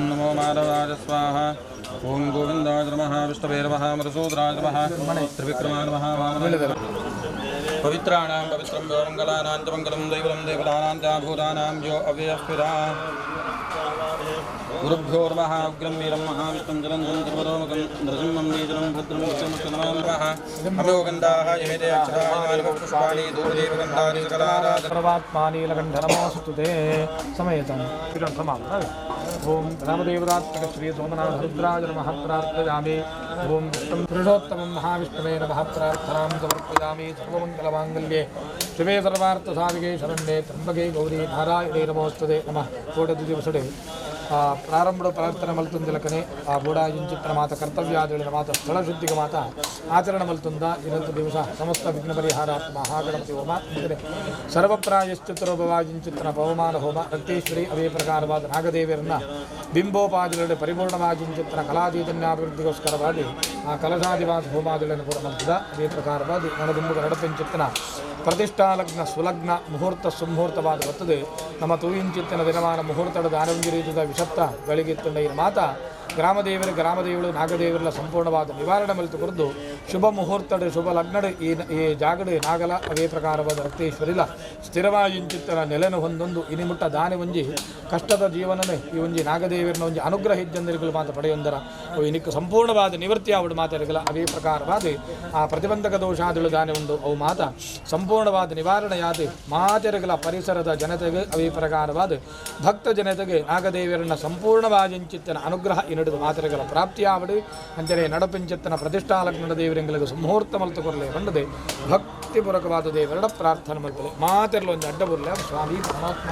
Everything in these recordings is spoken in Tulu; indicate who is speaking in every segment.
Speaker 1: नमो माधवाय स्वाहा। ओम गोविंदाय नमः, विष्णवे नमः, मधुसूदनाय नमः, त्रिविक्रमाय नमः, वामनाय पवित्राणां पवित्रं मङ्गलानां च मङ्गलं दैवलं देवतानां च भूतानां यो अव्ययस्थिता। गुरुभ्यो नमः। उग्रं वीरं महाविष्णुं जलंधरं सर्वतोमुखं नृसिंहं नीचलं भद्रं विष्णुमुखनमामः। अमोगन्धाः यमेते अक्षराणि पुष्पाणि धूपदीपगन्धानि सकलाराधना
Speaker 2: सर्वात्मा नीलकण्ठ नमोऽस्तु ते समेतं समाप्त। ओम रामदेवदात्मक श्री सोमनाथ रुद्राय नमः प्रार्थयामि। ओम विष्णुं पुरुषोत्तमं महाविष्णवे नमः प्रार्थनां समर्पयामि। सर्वमङ्गलमाङ्गल्ये शिवे सर्वार्थसाधिके शरण्ये त्र्यम्बके गौरी नारायणे नमोऽस्तुते नमः। ಕೋಟದಿವಸಡೆ ಪ್ರಾರಂಭ ಪ್ರಾರ್ಥನೆ ಮಲ್ತುಂದಿಲಕನೆ ಆ ಬೋಡಾಯಿಂಚಿತ್ರ ಮಾತ ಕರ್ತವ್ಯಾದಿಗಳ ಮಾತ ಸ್ಥಳ ಶುದ್ಧಿಗೆ ಮಾತ ಆಚರಣೆ ಮಲ್ತುಂದ ಇನ್ನೊಂದು ದಿವಸ ಸಮಸ್ತ ವಿಘ್ನ ಪರಿಹಾರಾರ್ಥ ಮಹಾಗಣಪತಿ ಹೋಮ ಅಂದರೆ ಸರ್ವಪ್ರಾಯಶ್ಚಿತ್ರಭವಾಜಿಂಚಿತ್ರ ಪವಮಾನ ಹೋಮ ರಕ್ತೇಶ್ವರಿ ಅವೇ ಪ್ರಕಾರವಾದ ನಾಗದೇವಿಯರನ್ನ ಬಿಂಬೋಪಾದಿകളുടെ ಪರಿಪೂರ್ಣವಾಗಿಂಚಿತ್ರ ಕಲಾಚೈತನ್ಯಾಭಿವೃದ್ಧಿಗೋಸ್ಕರವಾಗಿ ಆ ಕಲಶಾದಿವಾಸ ಹೋಮಾದಿಗಳನ್ನು ಕೂಡ ಮಲ್ತದ. ಅದೇ ಪ್ರಕಾರವಾಗಿ ನಣದುಂಬುಗ ನಡಪಿಂಚಿತ್ತನ ಪ್ರತಿಷ್ಠಾಲಗ್ನ ಸುಲಗ್ನ ಮುಹೂರ್ತ ಸುಮುಹೂರ್ತವಾದ ಬರ್ತದೆ. ನಮ್ಮ ತೂಯಿಂಚಿತ್ತನ ದಿನಮಾನ ಮುಹೂರ್ತದ ದಾನವಂಜಿ ರೀತಿಯ ವಿಷಪ್ತ ಗಳಿಗಿತ್ತಂಡ ಈ ಮಾತ ಗ್ರಾಮದೇವರು ಗ್ರಾಮದೇವರು ನಾಗದೇವರ ಸಂಪೂರ್ಣವಾದ ನಿವಾರಣೆ ಮಲ್ತು ಕೊರದು ಶುಭ ಮುಹೂರ್ತಡು ಶುಭ ಲಗ್ನಡು ಈ ಈ ಜಾಗಡು ನಾಗಲ ಅವೇ ಪ್ರಕಾರವಾದ ರಕ್ತೇಶ್ವರಿಲ ಸ್ಥಿರವಾಯಿಂಚಿತ್ತನ ನೆಲೆನು ಹೊಂದೊಂದು ಇನಿಮುಟ್ಟ ದಾನೆ ಒಂಜಿ ಕಷ್ಟದ ಜೀವನನೇ ಈ ಒಂಜಿ ನಾಗದೇವರನ ಒಂಜಿ ಅನುಗ್ರಹ ಇದ್ದಂದರಿಗಳು ಮಾತ ಪಡೆಯೊಂದರ ಅವು ಇನಿಕ್ ಸಂಪೂರ್ಣವಾದ ನಿವೃತ್ತಿ ಆವಡು ಮಾತಾಡಿಗಳ ಅವೇ ಪ್ರಕಾರವಾದ ಆ ಪ್ರತಿಬಂಧಕ ದೋಷಾದಿಗಳು ದಾನೆ ಉಂಡು ಅವು ಮಾತ ಸಂಪೂರ್ಣವಾದ ನಿವಾರಣೆಯಾದ ಮಾತೆರಗಳ ಪರಿಸರದ ಜನತೆಗೆ ಅವೇ ಪ್ರಕಾರವಾದ ಭಕ್ತ ಜನತೆಗೆ ನಾಗದೇವರನ್ನ ಸಂಪೂರ್ಣವಾದಿಂಚಿತ್ತನ ಅನುಗ್ರಹ ಇನಡುದು ಮಾತೆರಗಳ ಪ್ರಾಪ್ತಿಯಾವಡು ಅಂಚನೆ ನಡಪಿಂಚಿತ್ತನ ಪ್ರತಿಷ್ಠಾಲಗ್ನದ ದೇವರಿಂಗಳಿಗೆ ಸುಮುಹೂರ್ತ ಮಲ್ತು ಕೊರಲೆ ಬಂಡದೆ ಭಕ್ತಿಪೂರ್ವಕವಾದ ದೇವರಡ ಪ್ರಾರ್ಥನೆ ಮಲ್ತಲೆ ಮಾತೆರಲು ಒಂದು ಅಡ್ಡ ಬರಲೆ ಸ್ವಾಮಿ ಪರಮಾತ್ಮ.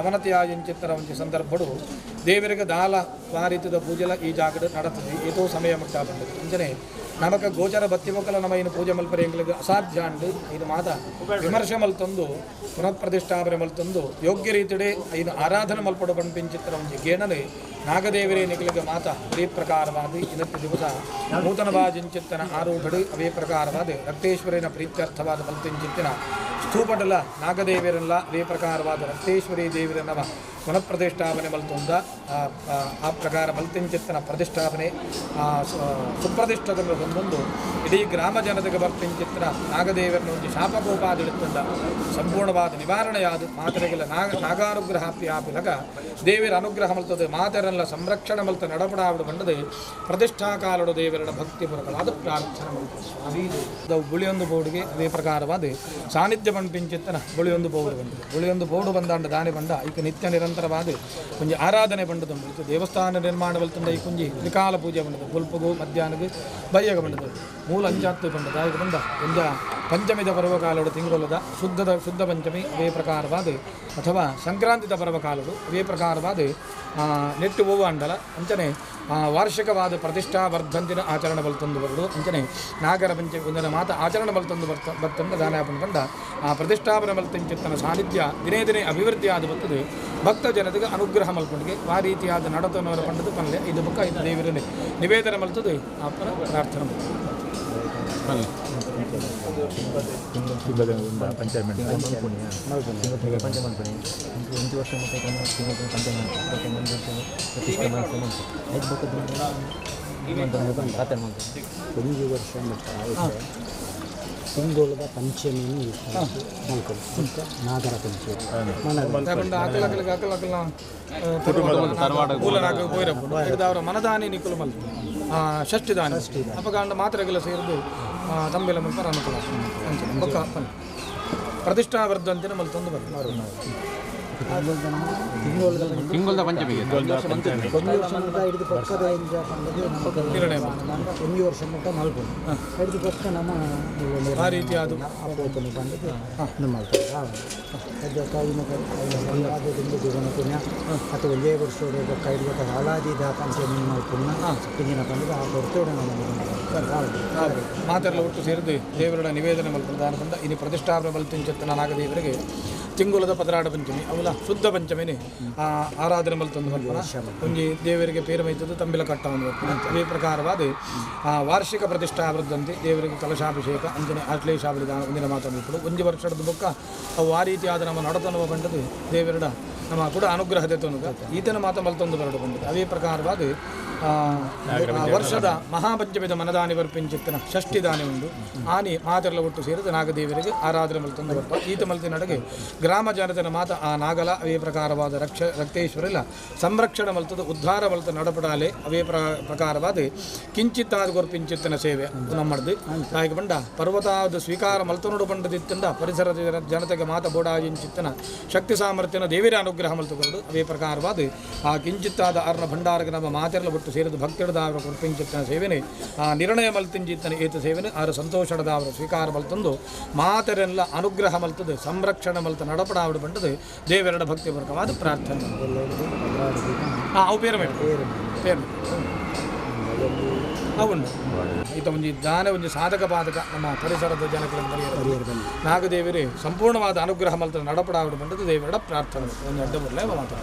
Speaker 2: ಅವನತಿಯಾಯಿಂಚಿತ್ತರ ಒಂಜಿ ಸಂದರ್ಭಡು ದೇವರಿಗೆ ದಾಲ ವಾರೀತದ ಪೂಜೆಲ ಈ ಜಾಗಡ್ ನಡತದೆ ಏತೋ ಸಮಯ ಮುಟ್ಟ ಬಂದದ್ದು ಅಂಚನೆ ನಮಕ ಗೋಚರ ಬತ್ತಿಮೊಕ್ಕಲ ನಮ ಇನ್ನು ಪೂಜೆ ಮಲ್ಪರೆ ಎಂಗ್ಲಿಗೆ ಅಸಾಧ್ಯ ಅಂಡು ಇದು ಮಾತ ವಿಮರ್ಶೆ ಮಲ್ತೊಂದು ಪುನಃ ಪ್ರತಿಷ್ಠಾಪನೆ ಮಲ್ತೊಂದು ಯೋಗ್ಯ ರೀತಿಡೆ ಐನು ಆರಾಧನೆ ಮಲ್ಪಡು ಪಂಪಿಂಚಿತ್ತರ ಒಂಜಿ ಗೇಣನೆ ನಾಗದೇವರೇ ನಿಗಲಿಗೆ ಮಾತ ಅದೇ ಪ್ರಕಾರವಾದ ಇನ್ನತ್ತು ದಿವಸ ನೂತನವಾಜಿಂಚಿತ್ತನ ಆರೂಢಡು ಅವೇ ಪ್ರಕಾರವಾದ ರಕ್ತೇಶ್ವರಿನ ಪ್ರೀತ್ಯರ್ಥವಾದ ಮಲ್ತಿಂಚಿತ್ತಿನ ಸ್ಥೂಪಟಲ ನಾಗದೇವಿಯರಲ್ಲ ಅದೇ ಪ್ರಕಾರವಾದ ರಕ್ತೇಶ್ವರಿ ದೇವಿರನವ ಪುನಃ ಪ್ರತಿಷ್ಠಾಪನೆ ಮಲ್ತೊಂದ ಆ ಪ್ರಕಾರ ಮಲ್ತಿಂಚಿತ್ತನ ಪ್ರತಿಷ್ಠಾಪನೆ ಸುಪ್ರತಿಷ್ಠದ ಒಂದೊಂದು ಇಡೀ ಗ್ರಾಮ ಜನತೆಗೆ ಬರ್ತಿಂಚಿತ್ತನ ನಾಗದೇವರನ್ನ ಒಂದು ಶಾಪಕೋಪಾದಿಡುತ್ತಂದ ಸಂಪೂರ್ಣವಾದ ನಿವಾರಣೆಯಾದ ಮಾತರೆಗೆಲ್ಲ ನಾಗಾನುಗ್ರಹ ಆಪಿಲಗ ದೇವಿರ ಅನುಗ್ರಹ ಮಲ್ತದೆ ಮಾತರಲ್ಲ ಸಂರಕ್ಷಣೆ ಮಲ್ತ ನಡಪಡಾವಡು ಬಂಡದೆ ಪ್ರತಿಷ್ಠಾಕಾಲಡು ದೇವರನ ಭಕ್ತಿಪೂರ್ವಕವಾದ ಪ್ರಾರ್ಥನೆ ಮಲ್ತ ಸ್ವಾಮಿ ಬುಳಿಯೊಂದು ಬೋರ್ಡ್ಗೆ ಅದೇ ಪ್ರಕಾರವಾದ ಸಾನ್ನಿಧ್ಯ ಪಂಪಿಂಚಿತ್ತನ ಬುಳಿಯೊಂದು ಬೋರ್ಡ್ ಬಂದಿದೆ ಬುಳಿಯೊಂದು ಬೋರ್ಡು ಬಂದಾಂಡ ದಾನಿ ಬಂಡ ಐಕ ನಿತ್ಯ ನಿರಂತರವಾದ ಒಂಜಿ ಆರಾಧನೆ ಬಂಡದು ದೇವಸ್ಥಾನ ನಿರ್ಮಾಣ ಬಲ್ತಂದ ಈ ಕುಂಜಿ ತ್ರಿಕಾಲ ಪೂಜೆ ಬಂಡದು ಪುಲ್ಪಗು ಮಧ್ಯಾಹ್ನಗೆ ಬಯ್ಯಗ ಬಂಡದು ಮೂಲ ಅಂಚಾತ್ತು ಬಂಡದ ಆಯ್ಕೆ ಬಂದ ಒಂಜ ಪಂಚಮಿದ ಪರ್ವಕಾಲಡು ತಿಂಗೊಲದ ಶುದ್ಧ ಪಂಚಮಿ ಅದೇ ಪ್ರಕಾರವಾದ ಅಥವಾ ಸಂಕ್ರಾಂತಿದ ಪರ್ವಕಾಲಡು ಅದೇ ಪ್ರಕಾರವಾದ ನೆಟ್ಟು ಹೂವು ಅಂಡಲ ಅಂಚನೆ ವಾರ್ಷಿಕವಾದ ಪ್ರತಿಷ್ಠಾ ವರ್ಧಂತಿನ ಆಚರಣೆ ಬಲ್ತಂದು ಬರಡು ಅಂಚನೆ ನಾಗರ ಪಂಚಮಿ ಒಂದರ ಮಾತ ಆಚರಣೆ ಬಲ್ತಂದು ಬರ್ತಂದ ದಾನಾಪನ ಬಂಡ ಆ ಪ್ರತಿಷ್ಠಾಪನೆ ಮಲ್ತಿಂಚಿತ್ತನ ಸಾನ್ನಿಧ್ಯ ದಿನೇ ದಿನೇ ಅಭಿವೃದ್ಧಿ ಆದ ಬರ್ತದೆ ಭಕ್ತ ಜನತೆಗೆ ಅನುಗ್ರಹ ಮಲ್ಕೊಂಡಿಗೆ ಆ ರೀತಿಯಾದ ನಡತನವರ ಪಂಡದು ಪಲ್ಲೆ ಇದು ಬುಕ್ಕ ಇದು ದೇವರಲ್ಲಿ ನಿವೇದನೆ ಮಲ್ತದೆ ಅಪ್ಪನ ಪ್ರಾರ್ಥನೆ ಮಾಡ್ತದೆ.
Speaker 3: ಒಂಜಿ ವರ್ಷ ತಿಂಗೊಳದ ಪಂಚಮಿಯನ್ನು ಮಲ್ಕೊಂಡು ನಾಗರ ಪಂಚಮಿ
Speaker 2: ಮನದಾನಿ ನಿಕುಲು ಮಲ್ ಷಷ್ಠಿದಾನಿ ಅಪಗಾಂಡ ಮಾತ್ರೆಗೆಲ್ಲ ಸೇರಿದು ತಂಬೆಲ ಮಲ್ಪರ ಅನುಕೂಲ ಬೊಕ್ಕ ಪ್ರತಿಷ್ಠಾ ವರ್ಧಂತಿನ ಮಲ್ತೊಂದು ಬರ್ತದೆ.
Speaker 1: ತಿಂಗೊಳದ ಪಂಚಮಿಗೆ
Speaker 3: ಒಂದು ವರ್ಷ ಮುಟ್ಟ ಹಿಡಿದು ಪಕ್ಕದ ಒಂದು ವರ್ಷ ಮುಟ್ಟ ಮಲ್ಕೊಂಡು ಹಿಡಿದು ಪಕ್ಕ ನಮ್ಮ
Speaker 2: ಆ ರೀತಿಯಾದ
Speaker 3: ಪೋತನು ಬಂದದ್ದು ನಮ್ಮ ಪುಣ್ಯ ಅಥವಾ ಒಂದೇ ವರ್ಷ ಬೊಕ್ಕ ಹಿಡಿದ ಹಾಲಾದಿದ ಪಂಚಮಿ ಮಲ್ಪುಣ್ಣ ಹಿಂದಿನ ಬಂದದ್ದು ಆ ಕೊಡ್ತೇವೆ
Speaker 2: ಮಾತೆಲ್ಲ ಒಟ್ಟು ಸೇರಿದು ದೇವರ ನಿವೇದನೆ ಮಲ್ಪುಂಡ ಬಂದ ಇನ್ನು ಪ್ರತಿಷ್ಠಾಪನೆ ಮಲ್ತಿಂಚತ್ತನ ನಾಗದೇವರಿಗೆ ತಿಂಗುಲದ ಪದರಾಡ ಪಂಚಮಿ ಅವಲ ಶುದ್ಧ ಪಂಚಮಿನಿ ಆರಾಧನೆ ಮಲ್ತೊಂದು ಮಲ್ಪನ ಒಂಜಿ ದೇವರಿಗೆ ಪೇರು ಮೈತದ್ದು ತಂಬಿಲ ಕಟ್ಟವನ್ನು ಅದೇ ಪ್ರಕಾರವಾದ ವಾರ್ಷಿಕ ಪ್ರತಿಷ್ಠಾ ವೃದ್ಧಂತೆ ದೇವರಿಗೆ ಕಲಶಾಭಿಷೇಕ ಅಂಜನೆ ಆಶ್ಲೇಷಾಭಿಧಾನ ಒಂದಿನ ಮಾತು ಮಲ್ಪಡು ಒಂಜಿ ವರ್ಷದ ಬೊಕ್ಕ ಅವು ಆ ರೀತಿಯಾದ ನಮ್ಮ ನಡತನವ ಬಂಡದು ದೇವರಡ ನಮ್ಮ ಕೂಡ ಅನುಗ್ರಹದ ತೊನುಗ ಈತನ ಮಾತ ಮಲ್ತೊಂದು ಬರಡು ಬಂದದ್ದು ಅದೇ ಪ್ರಕಾರವಾದ ವರ್ಷದ ಮಹಾಪಂಚಮಿದ ಮನದಾನಿ ವರ್ಪಿಂಚಿತ್ತನ ಷಷ್ಠಿದಾನಿ ಉಂಡು ಆನಿ ಮಾತೆಲ್ಲ ಒಟ್ಟು ಸೇರಿದ ನಾಗದೇವರಿಗೆ ಆರಾಧನೆ ಮಲ್ತೊಂದು ಬರ್ಪ ಈತ ಮಲ್ತಿನಡೆಗೆ ಗ್ರಾಮ ಜನತೆನ ಮಾತ ಆ ನಾಗಲ ಅವೇ ಪ್ರಕಾರವಾದ ರಕ್ತೇಶ್ವರಿಲ್ಲ ಸಂರಕ್ಷಣೆ ಮಲ್ತದ ಉದ್ಧಾರ ಮಲ್ತ ನಡಪಡಾಲೆ ಅವೇ ಪ್ರಕಾರವಾದ ಕಿಂಚಿತ್ತಾದ ಗೊರ್ಪಿಂಚಿತ್ತನ ಸೇವೆ ನಮ್ಮಡ್ದು ನಾಯಕ ಬಂಡ ಪರ್ವತಾದ ಸ್ವೀಕಾರ ಮಲ್ತನೋಡು ಬಂಡದಿತ್ತಂದ ಪರಿಸರದ ಜನತೆಗೆ ಮಾತ ಬೋಡಾಜಿಂಚಿತ್ತನ ಶಕ್ತಿ ಸಾಮರ್ಥ್ಯನ ದೇವಿರ ಅನುಗ್ರಹ ಮಲ್ತುಕೊಂಡು ಅವೇ ಪ್ರಕಾರವಾದ ಆ ಕಿಂಚಿತ್ತಾದ ಅರ್ಣ ಭಂಡಾರಗೆ ನಮ್ಮ ಮಾತೆಲ್ಲ ಒಟ್ಟು ಸೇರಿದ ಭಕ್ತಿಡದ ಅವರ ಕೃಪಿಂಚಿತ್ತನ ಸೇವೆನೆ ಆ ನಿರ್ಣಯ ಮಲ್ತಿಂಚಿತ್ತನ ಏತ ಸೇವೆನೆ ಆರ ಸಂತೋಷದ ಅವರ ಸ್ವೀಕಾರ ಮಲ್ತಂದು ಮಾತರೆಲ್ಲ ಅನುಗ್ರಹ ಮಲ್ತದೆ ಸಂರಕ್ಷಣೆ ಮಲ್ತ ನಡಪಡಾವಡು ಬಂಡದು ದೇವರಡ ಭಕ್ತಿಪೂರ್ವಕವಾದ ಪ್ರಾರ್ಥನೆ. ಅವು ಪೇರು ಪೇರು ಅವುಂಡು ಈತ ಒಂಜಿ ದಾನ ಒಂಜಿ ಸಾಧಕ ಬಾಧಕ ನಮ್ಮ ಪರಿಸರದ ಜನಕ್ಕೆ ನಾಗದೇವರೇ ಸಂಪೂರ್ಣವಾದ ಅನುಗ್ರಹ ಮಲ್ತ ನಡಪಡಾವಡು ಬಂಡದು ದೇವರಡ ಪ್ರಾರ್ಥನೆ ಒಂದು ಅಡ್ಡ ಬರಲೇ ಮಾತಾಡ.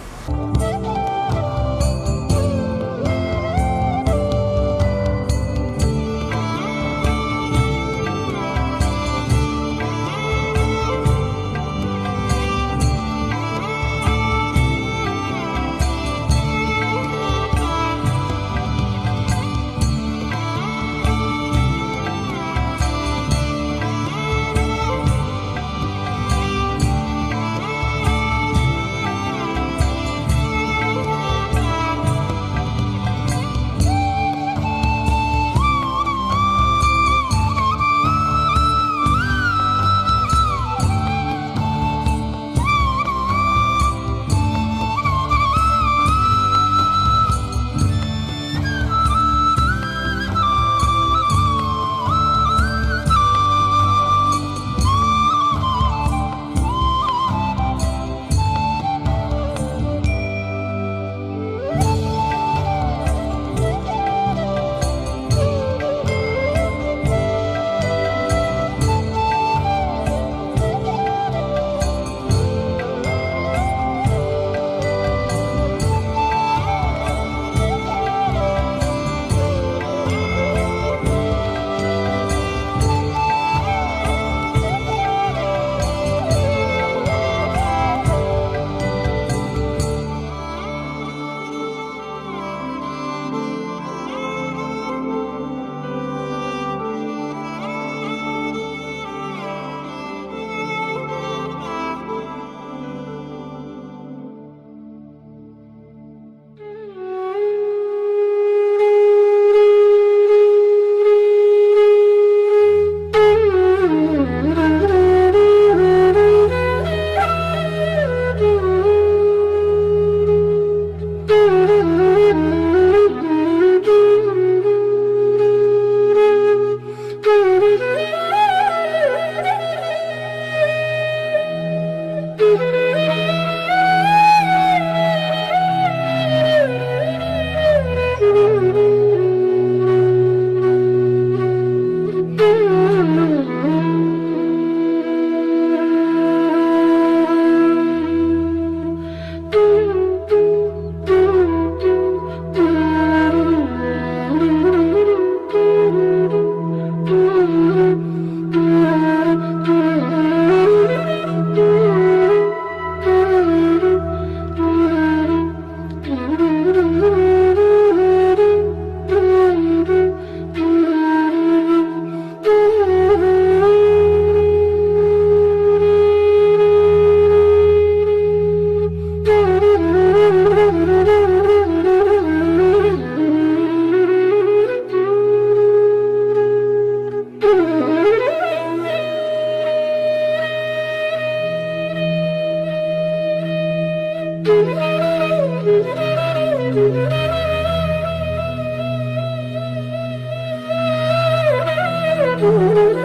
Speaker 4: Thank you.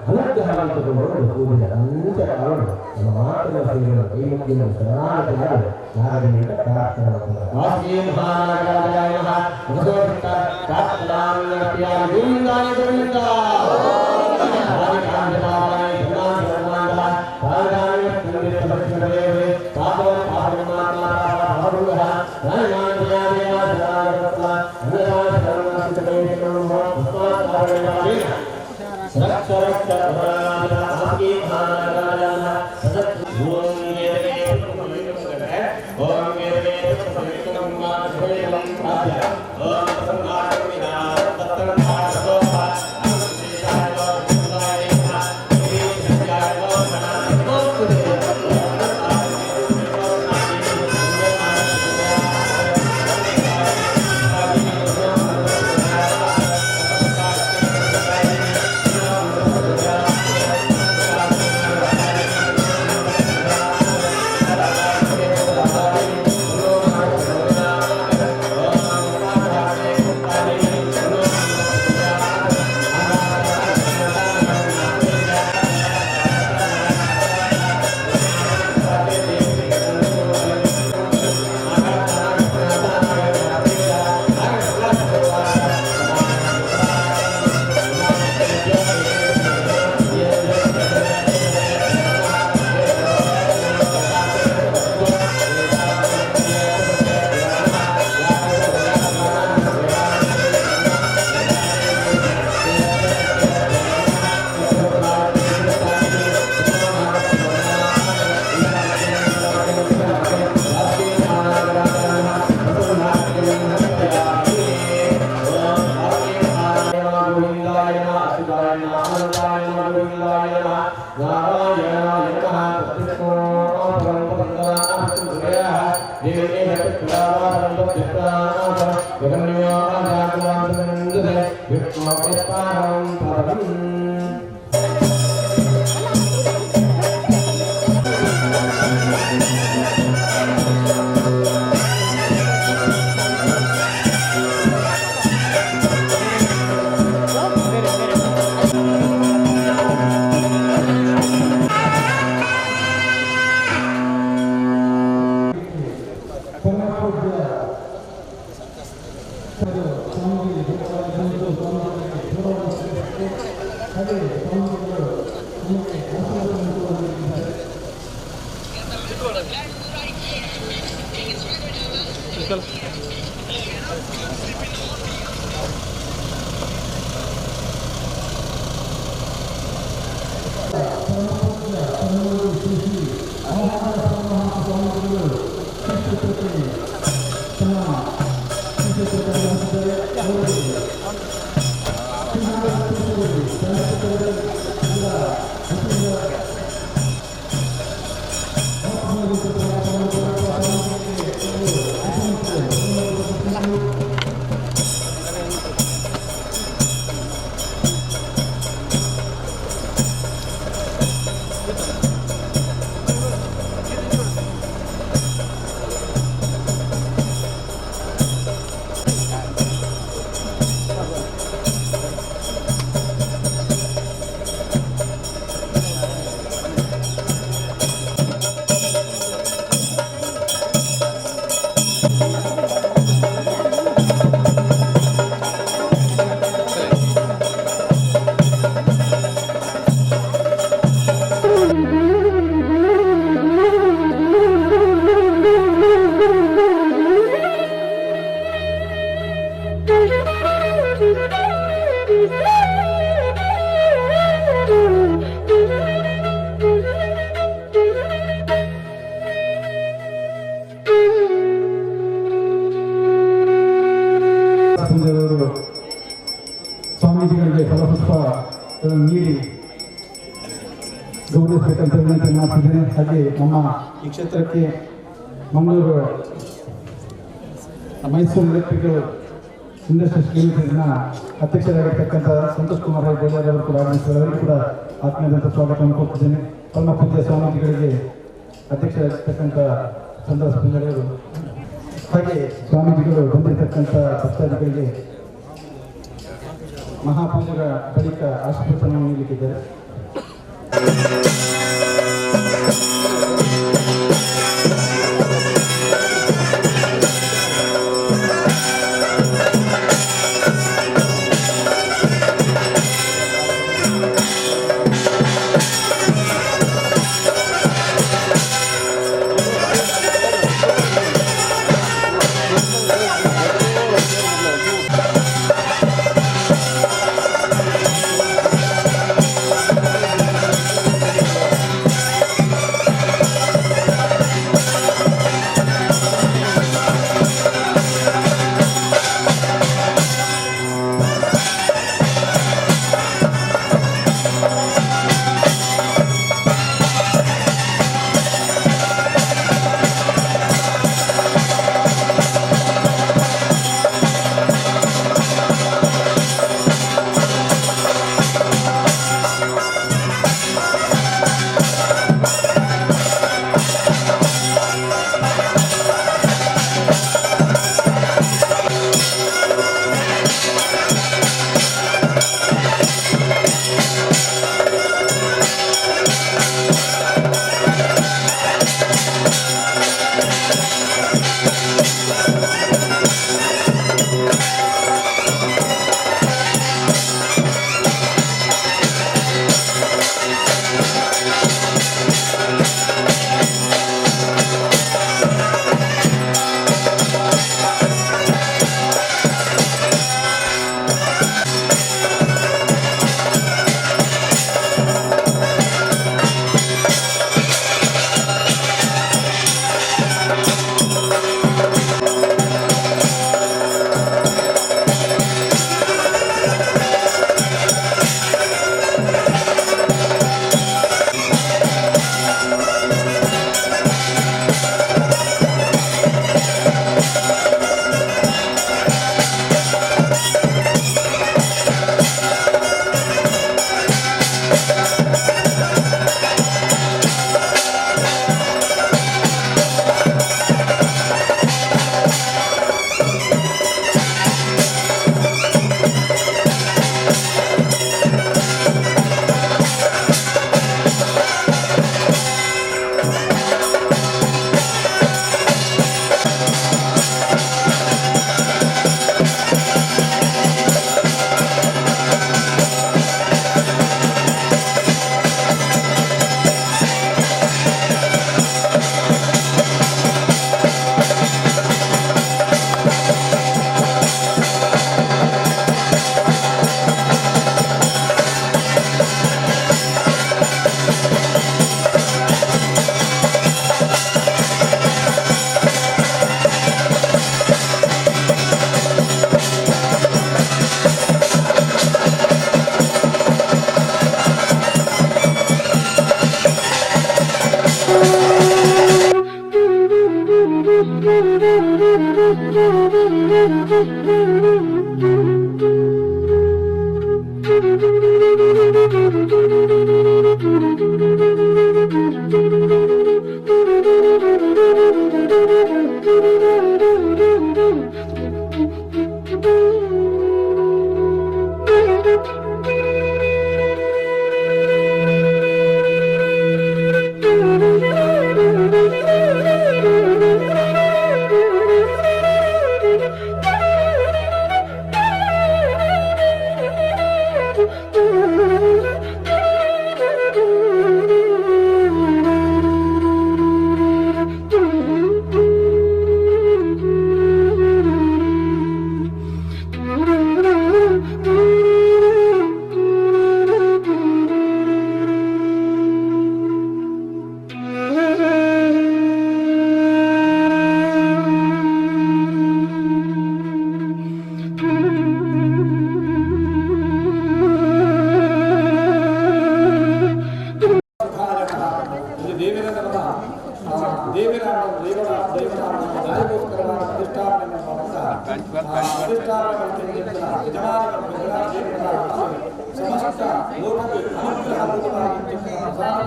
Speaker 4: ಅನುಗ್ರಹ ತಗೊಂಡು ಪೂಜೆ ಅಂಚ ಕಾರಣ ನಮ್ಮ ಮಾತನ್ನ ಸೇರಿದ ಕೈ ಮುಗಿನ ಶರಣಾಗತನಾಗಿ ನಾಗದೇವಿಯ ಪ್ರಾರ್ಥನೆ ಮಾಡ್ತಾರೆ. ಮಹಾನಾಗರಾಜಾಯ ನಮಃ. ಮಧುಸೂದನ ಪ್ರಾರ್ಥನಾಂ ಗೋವಿಂದಾಯ ಗೋವಿಂದ
Speaker 5: ಸ್ವಾಮೀಜಿಗಳಿಗೆ ಫಲಪುಷ್ಪಗಳನ್ನು ನೀಡಿ ಗೌರವಿಸಬೇಕಂತ ವಿನಂತಿ ಮಾಡ್ತಿದ್ದೇನೆ. ಹಾಗೆ ನಮ್ಮ ಈ ಕ್ಷೇತ್ರಕ್ಕೆ ಮಂಗಳೂರು ಮೈಸೂರು ಎಲೆಕ್ಟ್ರಿಕಲ್ ಇಂಡಸ್ಟ್ರೀಸ್ ಲಿಮಿಟೆಡ್ನ ಅಧ್ಯಕ್ಷರಾಗಿರ್ತಕ್ಕಂಥ ಸಂತೋಷ್ ಕುಮಾರ್ ಗೋಳಾರ್ ಅವರು ಕೂಡ ಆಗಮಿಸಿದ್ದಾರೆ. ಅವರಿಗೂ ಕೂಡ ಆತ್ಮೀಯದಂಥ ಸ್ವಾಗತವನ್ನು ಕೊಡ್ತಿದ್ದೇನೆ. ಪರಮ ಪೂಜ್ಯ ಸ್ವಾಮೀಜಿಗಳಿಗೆ ಅಧ್ಯಕ್ಷರಾಗಿರ್ತಕ್ಕಂಥ ಚಂದ್ರ ಸ್ಪಂದರೆಯವರು, ಹಾಗೆ ಸ್ವಾಮೀಜಿಗಳು ಬಂದಿರತಕ್ಕಂಥ ಭಕ್ತಾದಿಗಳಿಗೆ ಮಹಾಪೂಜೆಗಳ ಬಳಿಕ ಆಶೀರ್ವಚನವನ್ನು ನೀಡಲಿಕ್ಕಿದ್ದಾರೆ.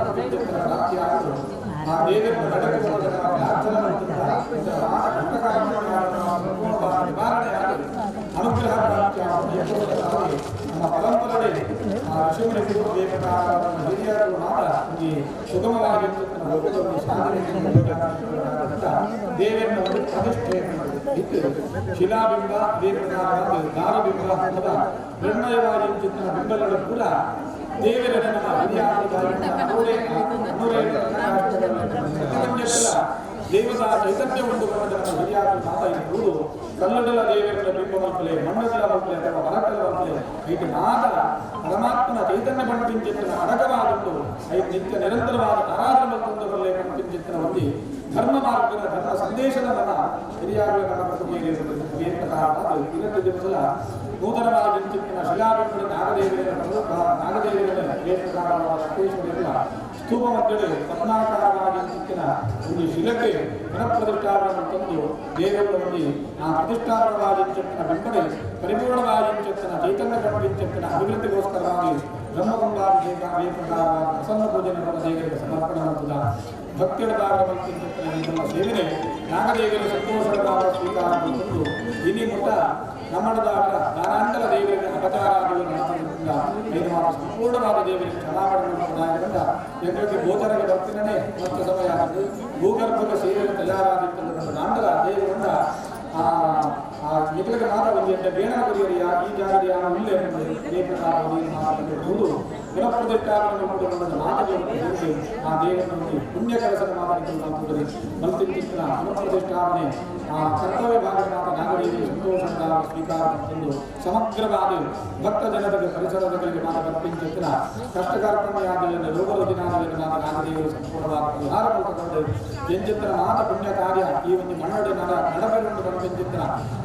Speaker 2: ಪ್ರಾಪ್ತಿಯಾಗಲು ಆ ದೇವರ ಪ್ರಾರ್ಥನೆ ನಿವಾರಣೆಯಾಗಿ ಅನುಗ್ರಹ ಪ್ರಾಪ್ತಿಯಾಗುವ ನಮ್ಮ ಪರಂಪರೆ ಆ ಋಷಿಮುನಿಗಳು ಹಿರಿಯರು ಮಾತ್ರ ಈ ಸುಗಮವಾಗಿ ಸಾಧನೆ ದೇವರನ್ನು ಒಂದು ಪ್ರತಿಷ್ಠೆ ಇತ್ತು. ಶಿಲಾಬಿಂಬ ಅದೇ ಪ್ರಕಾರವಾದ ದಾರಬಿಂಬ ಅಥವಾ ಮೃಣ್ಮಯವಾಗಿ ಚಿತ್ರ ಬಿಂಬಗಳು ಕೂಡ ದೇವರ ನಮ್ಮ ದೇವದ ಚೈತನ್ಯ ಉಂಟು ನಮ್ಮ ಹಿರಿಯಾದ ಮಾತ ಇರುವುದು ಕಲ್ಲಡಲ ದೇವರ ಬಿಂಬ ಮಲ್ಪಲೆ ಮಣ್ಣದಲ ಮಲ್ಪಲೆ ಅಥವಾ ಮರಕಲ ಮಲ್ಪಲೆ ಇದು ಮಾತ ಪರಮಾತ್ಮನ ಚೈತನ್ಯ ಪಂಪಿಂಚಿತ್ತನ ಅಡಕವಾದುಂಟು. ಐದು ನಿತ್ಯ ನಿರಂತರವಾದ ಆರಾಧನೆ ಮಲ್ತೊಂದು ಪಂಪಿಂಚಿತ್ತನ ಒಂದು ಧರ್ಮ ಮಾರ್ಗದ ಧರ್ಮ ಸಂದೇಶದ ನನ್ನ ಹಿರಿಯಾಗಲ ನಮ್ಮ ದಿವಸದ ನೂತನವಾಗಿ ಚಿತ್ತಿನ ಶಿಲಾಬಿಂಬ ನಾಗದೇವಿಯ ನಾಗದೇವಿಯ ಸ್ತೂಪ ಮಧ್ಯೆ ಪದ್ಮಾಕಾರವಾಗಿ ಚಿತ್ತಿನ ಒಂದು ಶಿಲಕ್ಕೆ ಪುನಃಪ್ರತಿಷ್ಠಾಪನೆ ತಂದು ದೇವರಲ್ಲಿ ಆ ಪ್ರತಿಷ್ಠಾಪನವಾಗಿ ಚಿತ್ತಿನ ಬಿಂಬಡೆ ಪರಿಪೂರ್ಣವಾಗಿ ಚಿತ್ತಿನ ಚೈತನ್ಯ ಕಂಪಿಂಚಿತ್ತಿನ ಅಭಿವೃದ್ಧಿಗೋಸ್ಕರವಾಗಿ ಬ್ರಹ್ಮಕುಂಭಾಭಿಷೇಕ ಪ್ರಕಾರ ಪ್ರಸನ್ನ ಪೂಜೆ ದೇವರಿಗೆ ಸಮರ್ಪಣೆ ಮಾಡುವುದ ಭಕ್ತಿಯದಾರ ಸೇವನೆ ನಾಗದೇವರ ಸಂತೋಷದ ಸ್ವೀಕಾರ ಮಾಡಿಕೊಂಡು ಇನಿ ಮುಟ್ಟ ನಮ್ಮಡದಾಗರ ದಾನಾಂತರ ದೇವರಿಗೆ ಅಪಚಾರಾದಿಗಳನ್ನು ನಡೆಸುವುದರಿಂದ ಇದು ಮಾತ್ರ ಸಂಪೂರ್ಣವಾದ ದೇವರಿಗೆ ಕ್ಷಮಾಪಣೆ ಎಂದ್ರಿಗೆ ಗೋಚರಗೆ ಬರ್ತಿನೇ ಮತ್ತೆ ಸಮಯ ಆಗಿದೆ. ಭೂಗರ್ಭದ ಸೇವೆಗೆ ತಯಾರಾಗಿರ್ತಕ್ಕಂಥ ನಾಂದರ ದೇವರಿಂದ ಆ ನಿಖಲಗೆ ಮಾತ್ರ ಒಂದು ಬೇಣ ಕೊರಿಯರಿಯ ಈ ಜಾಗದ ಯಾರು ಇಲ್ಲ ಎಂಬುದು ಪುನಃಪ್ರತಿಷ್ಠಾಪನೆ ಮಾತುಗಳನ್ನು ಆ ದೇವರನ್ನು ಪುಣ್ಯ ಕೆಲಸದ ಮಾತನಾಡುತ್ತದೆ. ಮಲ್ತಿನ ಪುನಃಪ್ರತಿಷ್ಠಾಪನೆ ಆ ಕರ್ತವ್ಯ ಭಾಗದ ಮಾತ ನಾಗರಿಕರಿಗೆ ಸಂತೋಷದ ಸ್ವೀಕಾರ ಎಂದು ಸಮಗ್ರವಾದ ಭಕ್ತ ಜನತೆಗೆ ಪರಿಸರಗಳಿಗೆ ಮಾತ ಕಲ್ಪಿಂಚಿನ ಕಷ್ಟಕಾರ್ಪಣ್ಯಾದಿಯನ್ನು ರೋಗರೋಗಿನಾದಿಯನ್ನು ಮಾತ ನಾಗದೇವರು ಸಂಪೂರ್ಣವಾದ ಪರಿಹಾರ ಕಲ್ತಕೊಂಡು ಎಂಚಿತ್ರ ಮಾತ ಪುಣ್ಯ ಕಾರ್ಯ ಈ ಒಂದು ಮಣ್ಣೊಡೆ ನಡಬೆರನ್ನು ಕಲ್ಪಿಂಚಿತ್ರ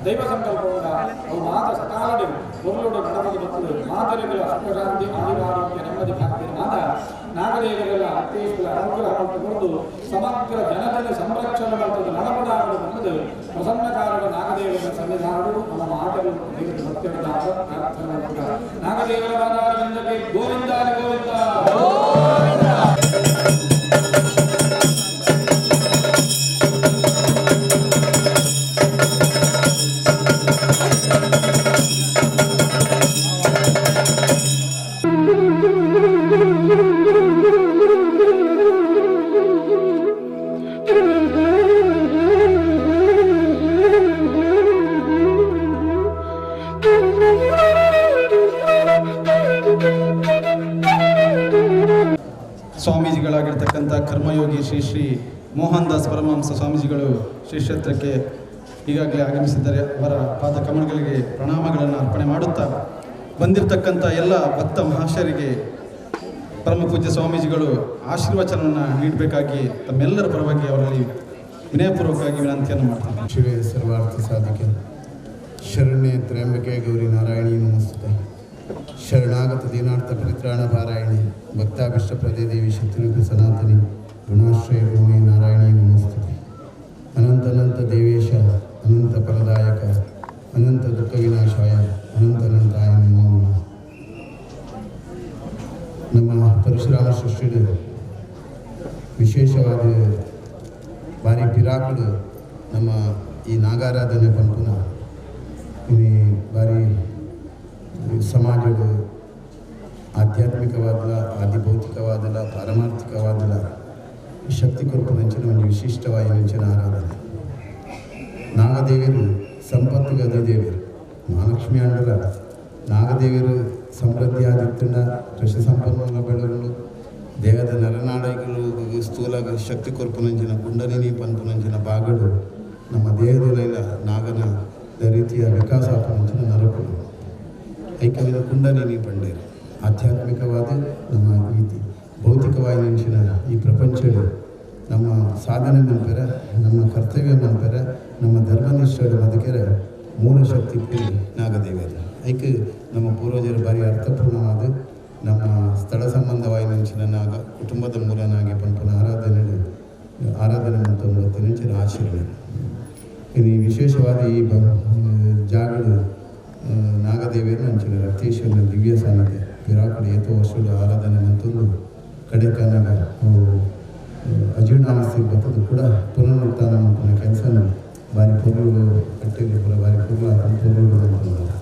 Speaker 2: ದೈವ ಸಂಕಲ್ಪವಾದ ಅವು ಮಾತ ಸಕಾಲಡೆ ಒರಳುಡೆ ನಡಬದು ಬರ್ತದೆ. ಮಾತರಿಗಳ ಸುಖಶಾಂತಿ ಆಯುರಾರೋಗ್ಯ ನೆಮ್ಮದಿ ಭಾಗ್ಯ ಮಾತ ನಾಗದೇವರೆಲ್ಲ ಅತ್ಯೇಶ್ವರ ಅನುಗ್ರಹ ಮಾಡಿಕೊಂಡು ಸಮಗ್ರ ಜನತೆಯ ಸಂರಕ್ಷಣೆ ಮಾಡ್ತದೆ ನಡಪಡಾಗಲು ಬಂದದ್ದು ಪ್ರಸನ್ನಕಾರರ ನಾಗದೇವರ ಸನ್ನಿಧಾನಗಳು ನಮ್ಮ ಮಾತುಗಳು ಭಕ್ತಿಯ ಪ್ರಾರ್ಥನೆ ನಾಗದೇವರ ವಾದಾರವಿಂದಕ್ಕೆ ಗೋವಿಂದ ಗೋವಿಂದ.
Speaker 5: ಸ್ವಾಮೀಜಿಗಳಾಗಿರ್ತಕ್ಕಂಥ ಕರ್ಮಯೋಗಿ ಶ್ರೀ ಶ್ರೀ ಮೋಹನ್ ದಾಸ್ ಪರಮಹಂಸ ಸ್ವಾಮೀಜಿಗಳು ಶ್ರೀ ಕ್ಷೇತ್ರಕ್ಕೆ ಈಗಾಗಲೇ ಆಗಮಿಸಿದ್ದಾರೆ. ಅವರ ಪಾದ ಕಮಲಗಳಿಗೆ ಪ್ರಣಾಮಗಳನ್ನು ಅರ್ಪಣೆ ಮಾಡುತ್ತಾ ಬಂದಿರತಕ್ಕಂಥ ಎಲ್ಲ ಭಕ್ತ ಮಹಾಶಯರಿಗೆ ಪರಮ ಪೂಜ್ಯ ಸ್ವಾಮೀಜಿಗಳು ಆಶೀರ್ವಚನವನ್ನು ನೀಡಬೇಕಾಗಿ ತಮ್ಮೆಲ್ಲರ ಪರವಾಗಿ ಅವರಲ್ಲಿ ವಿನಯಪೂರ್ವಕವಾಗಿ ವಿನಂತಿಯನ್ನು ಮಾಡ್ತಾರೆ.
Speaker 6: ಶಿವೆ ಸರ್ವಾರ್ಥ ಸಾಧಿಕೆ ಶರಣ್ಯ ತ್ರ್ಯಂಬಕೆ ಗೌರಿ ನಾರಾಯಣಿ ನಮಸ್ತೆ. ಶರಣಾಗತ ದೀನಾರ್ಥ ಪರಿತ್ರಾಣ ಪಾರಾಯಣಿ ಭಕ್ತಾಭಿಷ್ಟ ಪ್ರದೇ ದೇವಿ ಶತ್ರುಘ್ನ ಸನಾತನಿ ಗುಣಾಶ್ರಯ ಭೂಮಿ ನಾರಾಯಣಿ ನಮಸ್ತೆ. ಅನಂತ ಅನಂತ ದೇವೇಶ ಅನಂತ ಫಲದಾಯಕ ಅನಂತ ದುಃಖ ವಿನಾಶಾಯ ಅನಂತ ಅನಂತಾಯ ನಮೋ ನಮಃ. ನಮ್ಮ ಪರಶುರಾಮ ಸೃಷ್ಟಿಡು ವಿಶೇಷವಾದ ಭಾರಿ ಪಿರಾಕುಡು ನಮ್ಮ ಈ ನಾಗಾರಾಧನೆ ಪಂಪುನ ಈ ಭಾರಿ ಸಮಾಜದ ಆಧ್ಯಾತ್ಮಿಕವಾದಲ ಆದಿಭೌತಿಕವಾದಲ ಪಾರಮಾರ್ಥಿಕವಾದಲ ಶಕ್ತಿ ಕೊರಪುನಂಚಿನ ಒಂದು ವಿಶಿಷ್ಟವಾದ ಆರಾಧನೆ. ನಾಗದೇವಿಯರು ಸಂಪತ್ತಿಗೆ ಅಧಿದೇವಿಯರು ಮಹಾಲಕ್ಷ್ಮಿ ಅಂಡಲ ನಾಗದೇವಿಯರು ಸಮೃದ್ಧಿ ಆದಿತ್ತಂಡ ಕೃಷಿ ಸಂಪನ್ಮೂಲ ಬೆಳೆಗಳು ದೇಹದ ನರನಾಡಿಗಳು ಸ್ಥೂಲ ಶಕ್ತಿ ಕೊರಪುನಂಚಿನ ಕುಂಡಲಿನಿ ಪಂಪುನಂಚಿನ ಬಾಗಡು ನಮ್ಮ ದೇಹದಲ್ಲ ನಾಗನ ರೀತಿಯ ವಿಕಾಸ ಆಪುನಂಚಿನ ನರಕುಡು ಐಕವಿನ ಕುಂಡಲಿನಿ ಪಂಡೇರು ಆಧ್ಯಾತ್ಮಿಕವಾದ ನಮ್ಮ ಈ ಭೌತಿಕವಾದ ಈ ಪ್ರಪಂಚದ ನಮ್ಮ ಸಾಧನೆ ಮನ್ಪೆರೆ ನಮ್ಮ ಕರ್ತವ್ಯ ಮನ್ಪೆರೆ ನಮ್ಮ ಧರ್ಮನಿಷ್ಠರ ಬದುಕೆರೆ ಮೂಲ ಶಕ್ತಿ ಪೂರಿ ನಾಗದೇವರು. ಐಕೆ ನಮ್ಮ ಪೂರ್ವಜರ ಭಾರಿ ಅರ್ಥಪೂರ್ಣವಾದ ನಮ್ಮ ಸ್ಥಳ ಸಂಬಂಧವಾಯಿನಂಚಿನ ನಾಗ ಕುಟುಂಬದ ಮೂಲನಾಗಿ ಪಂಪನ ಆರಾಧನೆ ಆರಾಧನೆ ಮತ್ತು ಆಚರಣೆ. ಇನ್ನು ವಿಶೇಷವಾದ ಈ ಜಾಗಡು ನಾಗದೇವಿಯರು ಅಂಚಿನ ರಕ್ತೇಶ್ವರನ ದಿವ್ಯ ಸಾನ್ನಿಧ್ಯ ಪಿರಾಕುಡು ಏತೋ ವರ್ಷಗಳು ಆರಾಧನೆ ಮಂತೊಂದು ಕಡೆಕನಾಗ ಅಜೀರ್ಣಾವಸ್ಥೆಗೆ ಬರ್ತದೆ ಕೂಡ ಪುನರುತ್ಥಾನ ಮಾಡ್ಕೊಂಡು ಕೆಲಸನ ಭಾರಿ ಪೊರ್ಲು ಕಟ್ಟಿಗೆ ಪೂರ ಭಾರಿ ಪೊರ್ಲು ಆತನ ಪೊರ್ಲು ಅಂತಂದ್ರೆ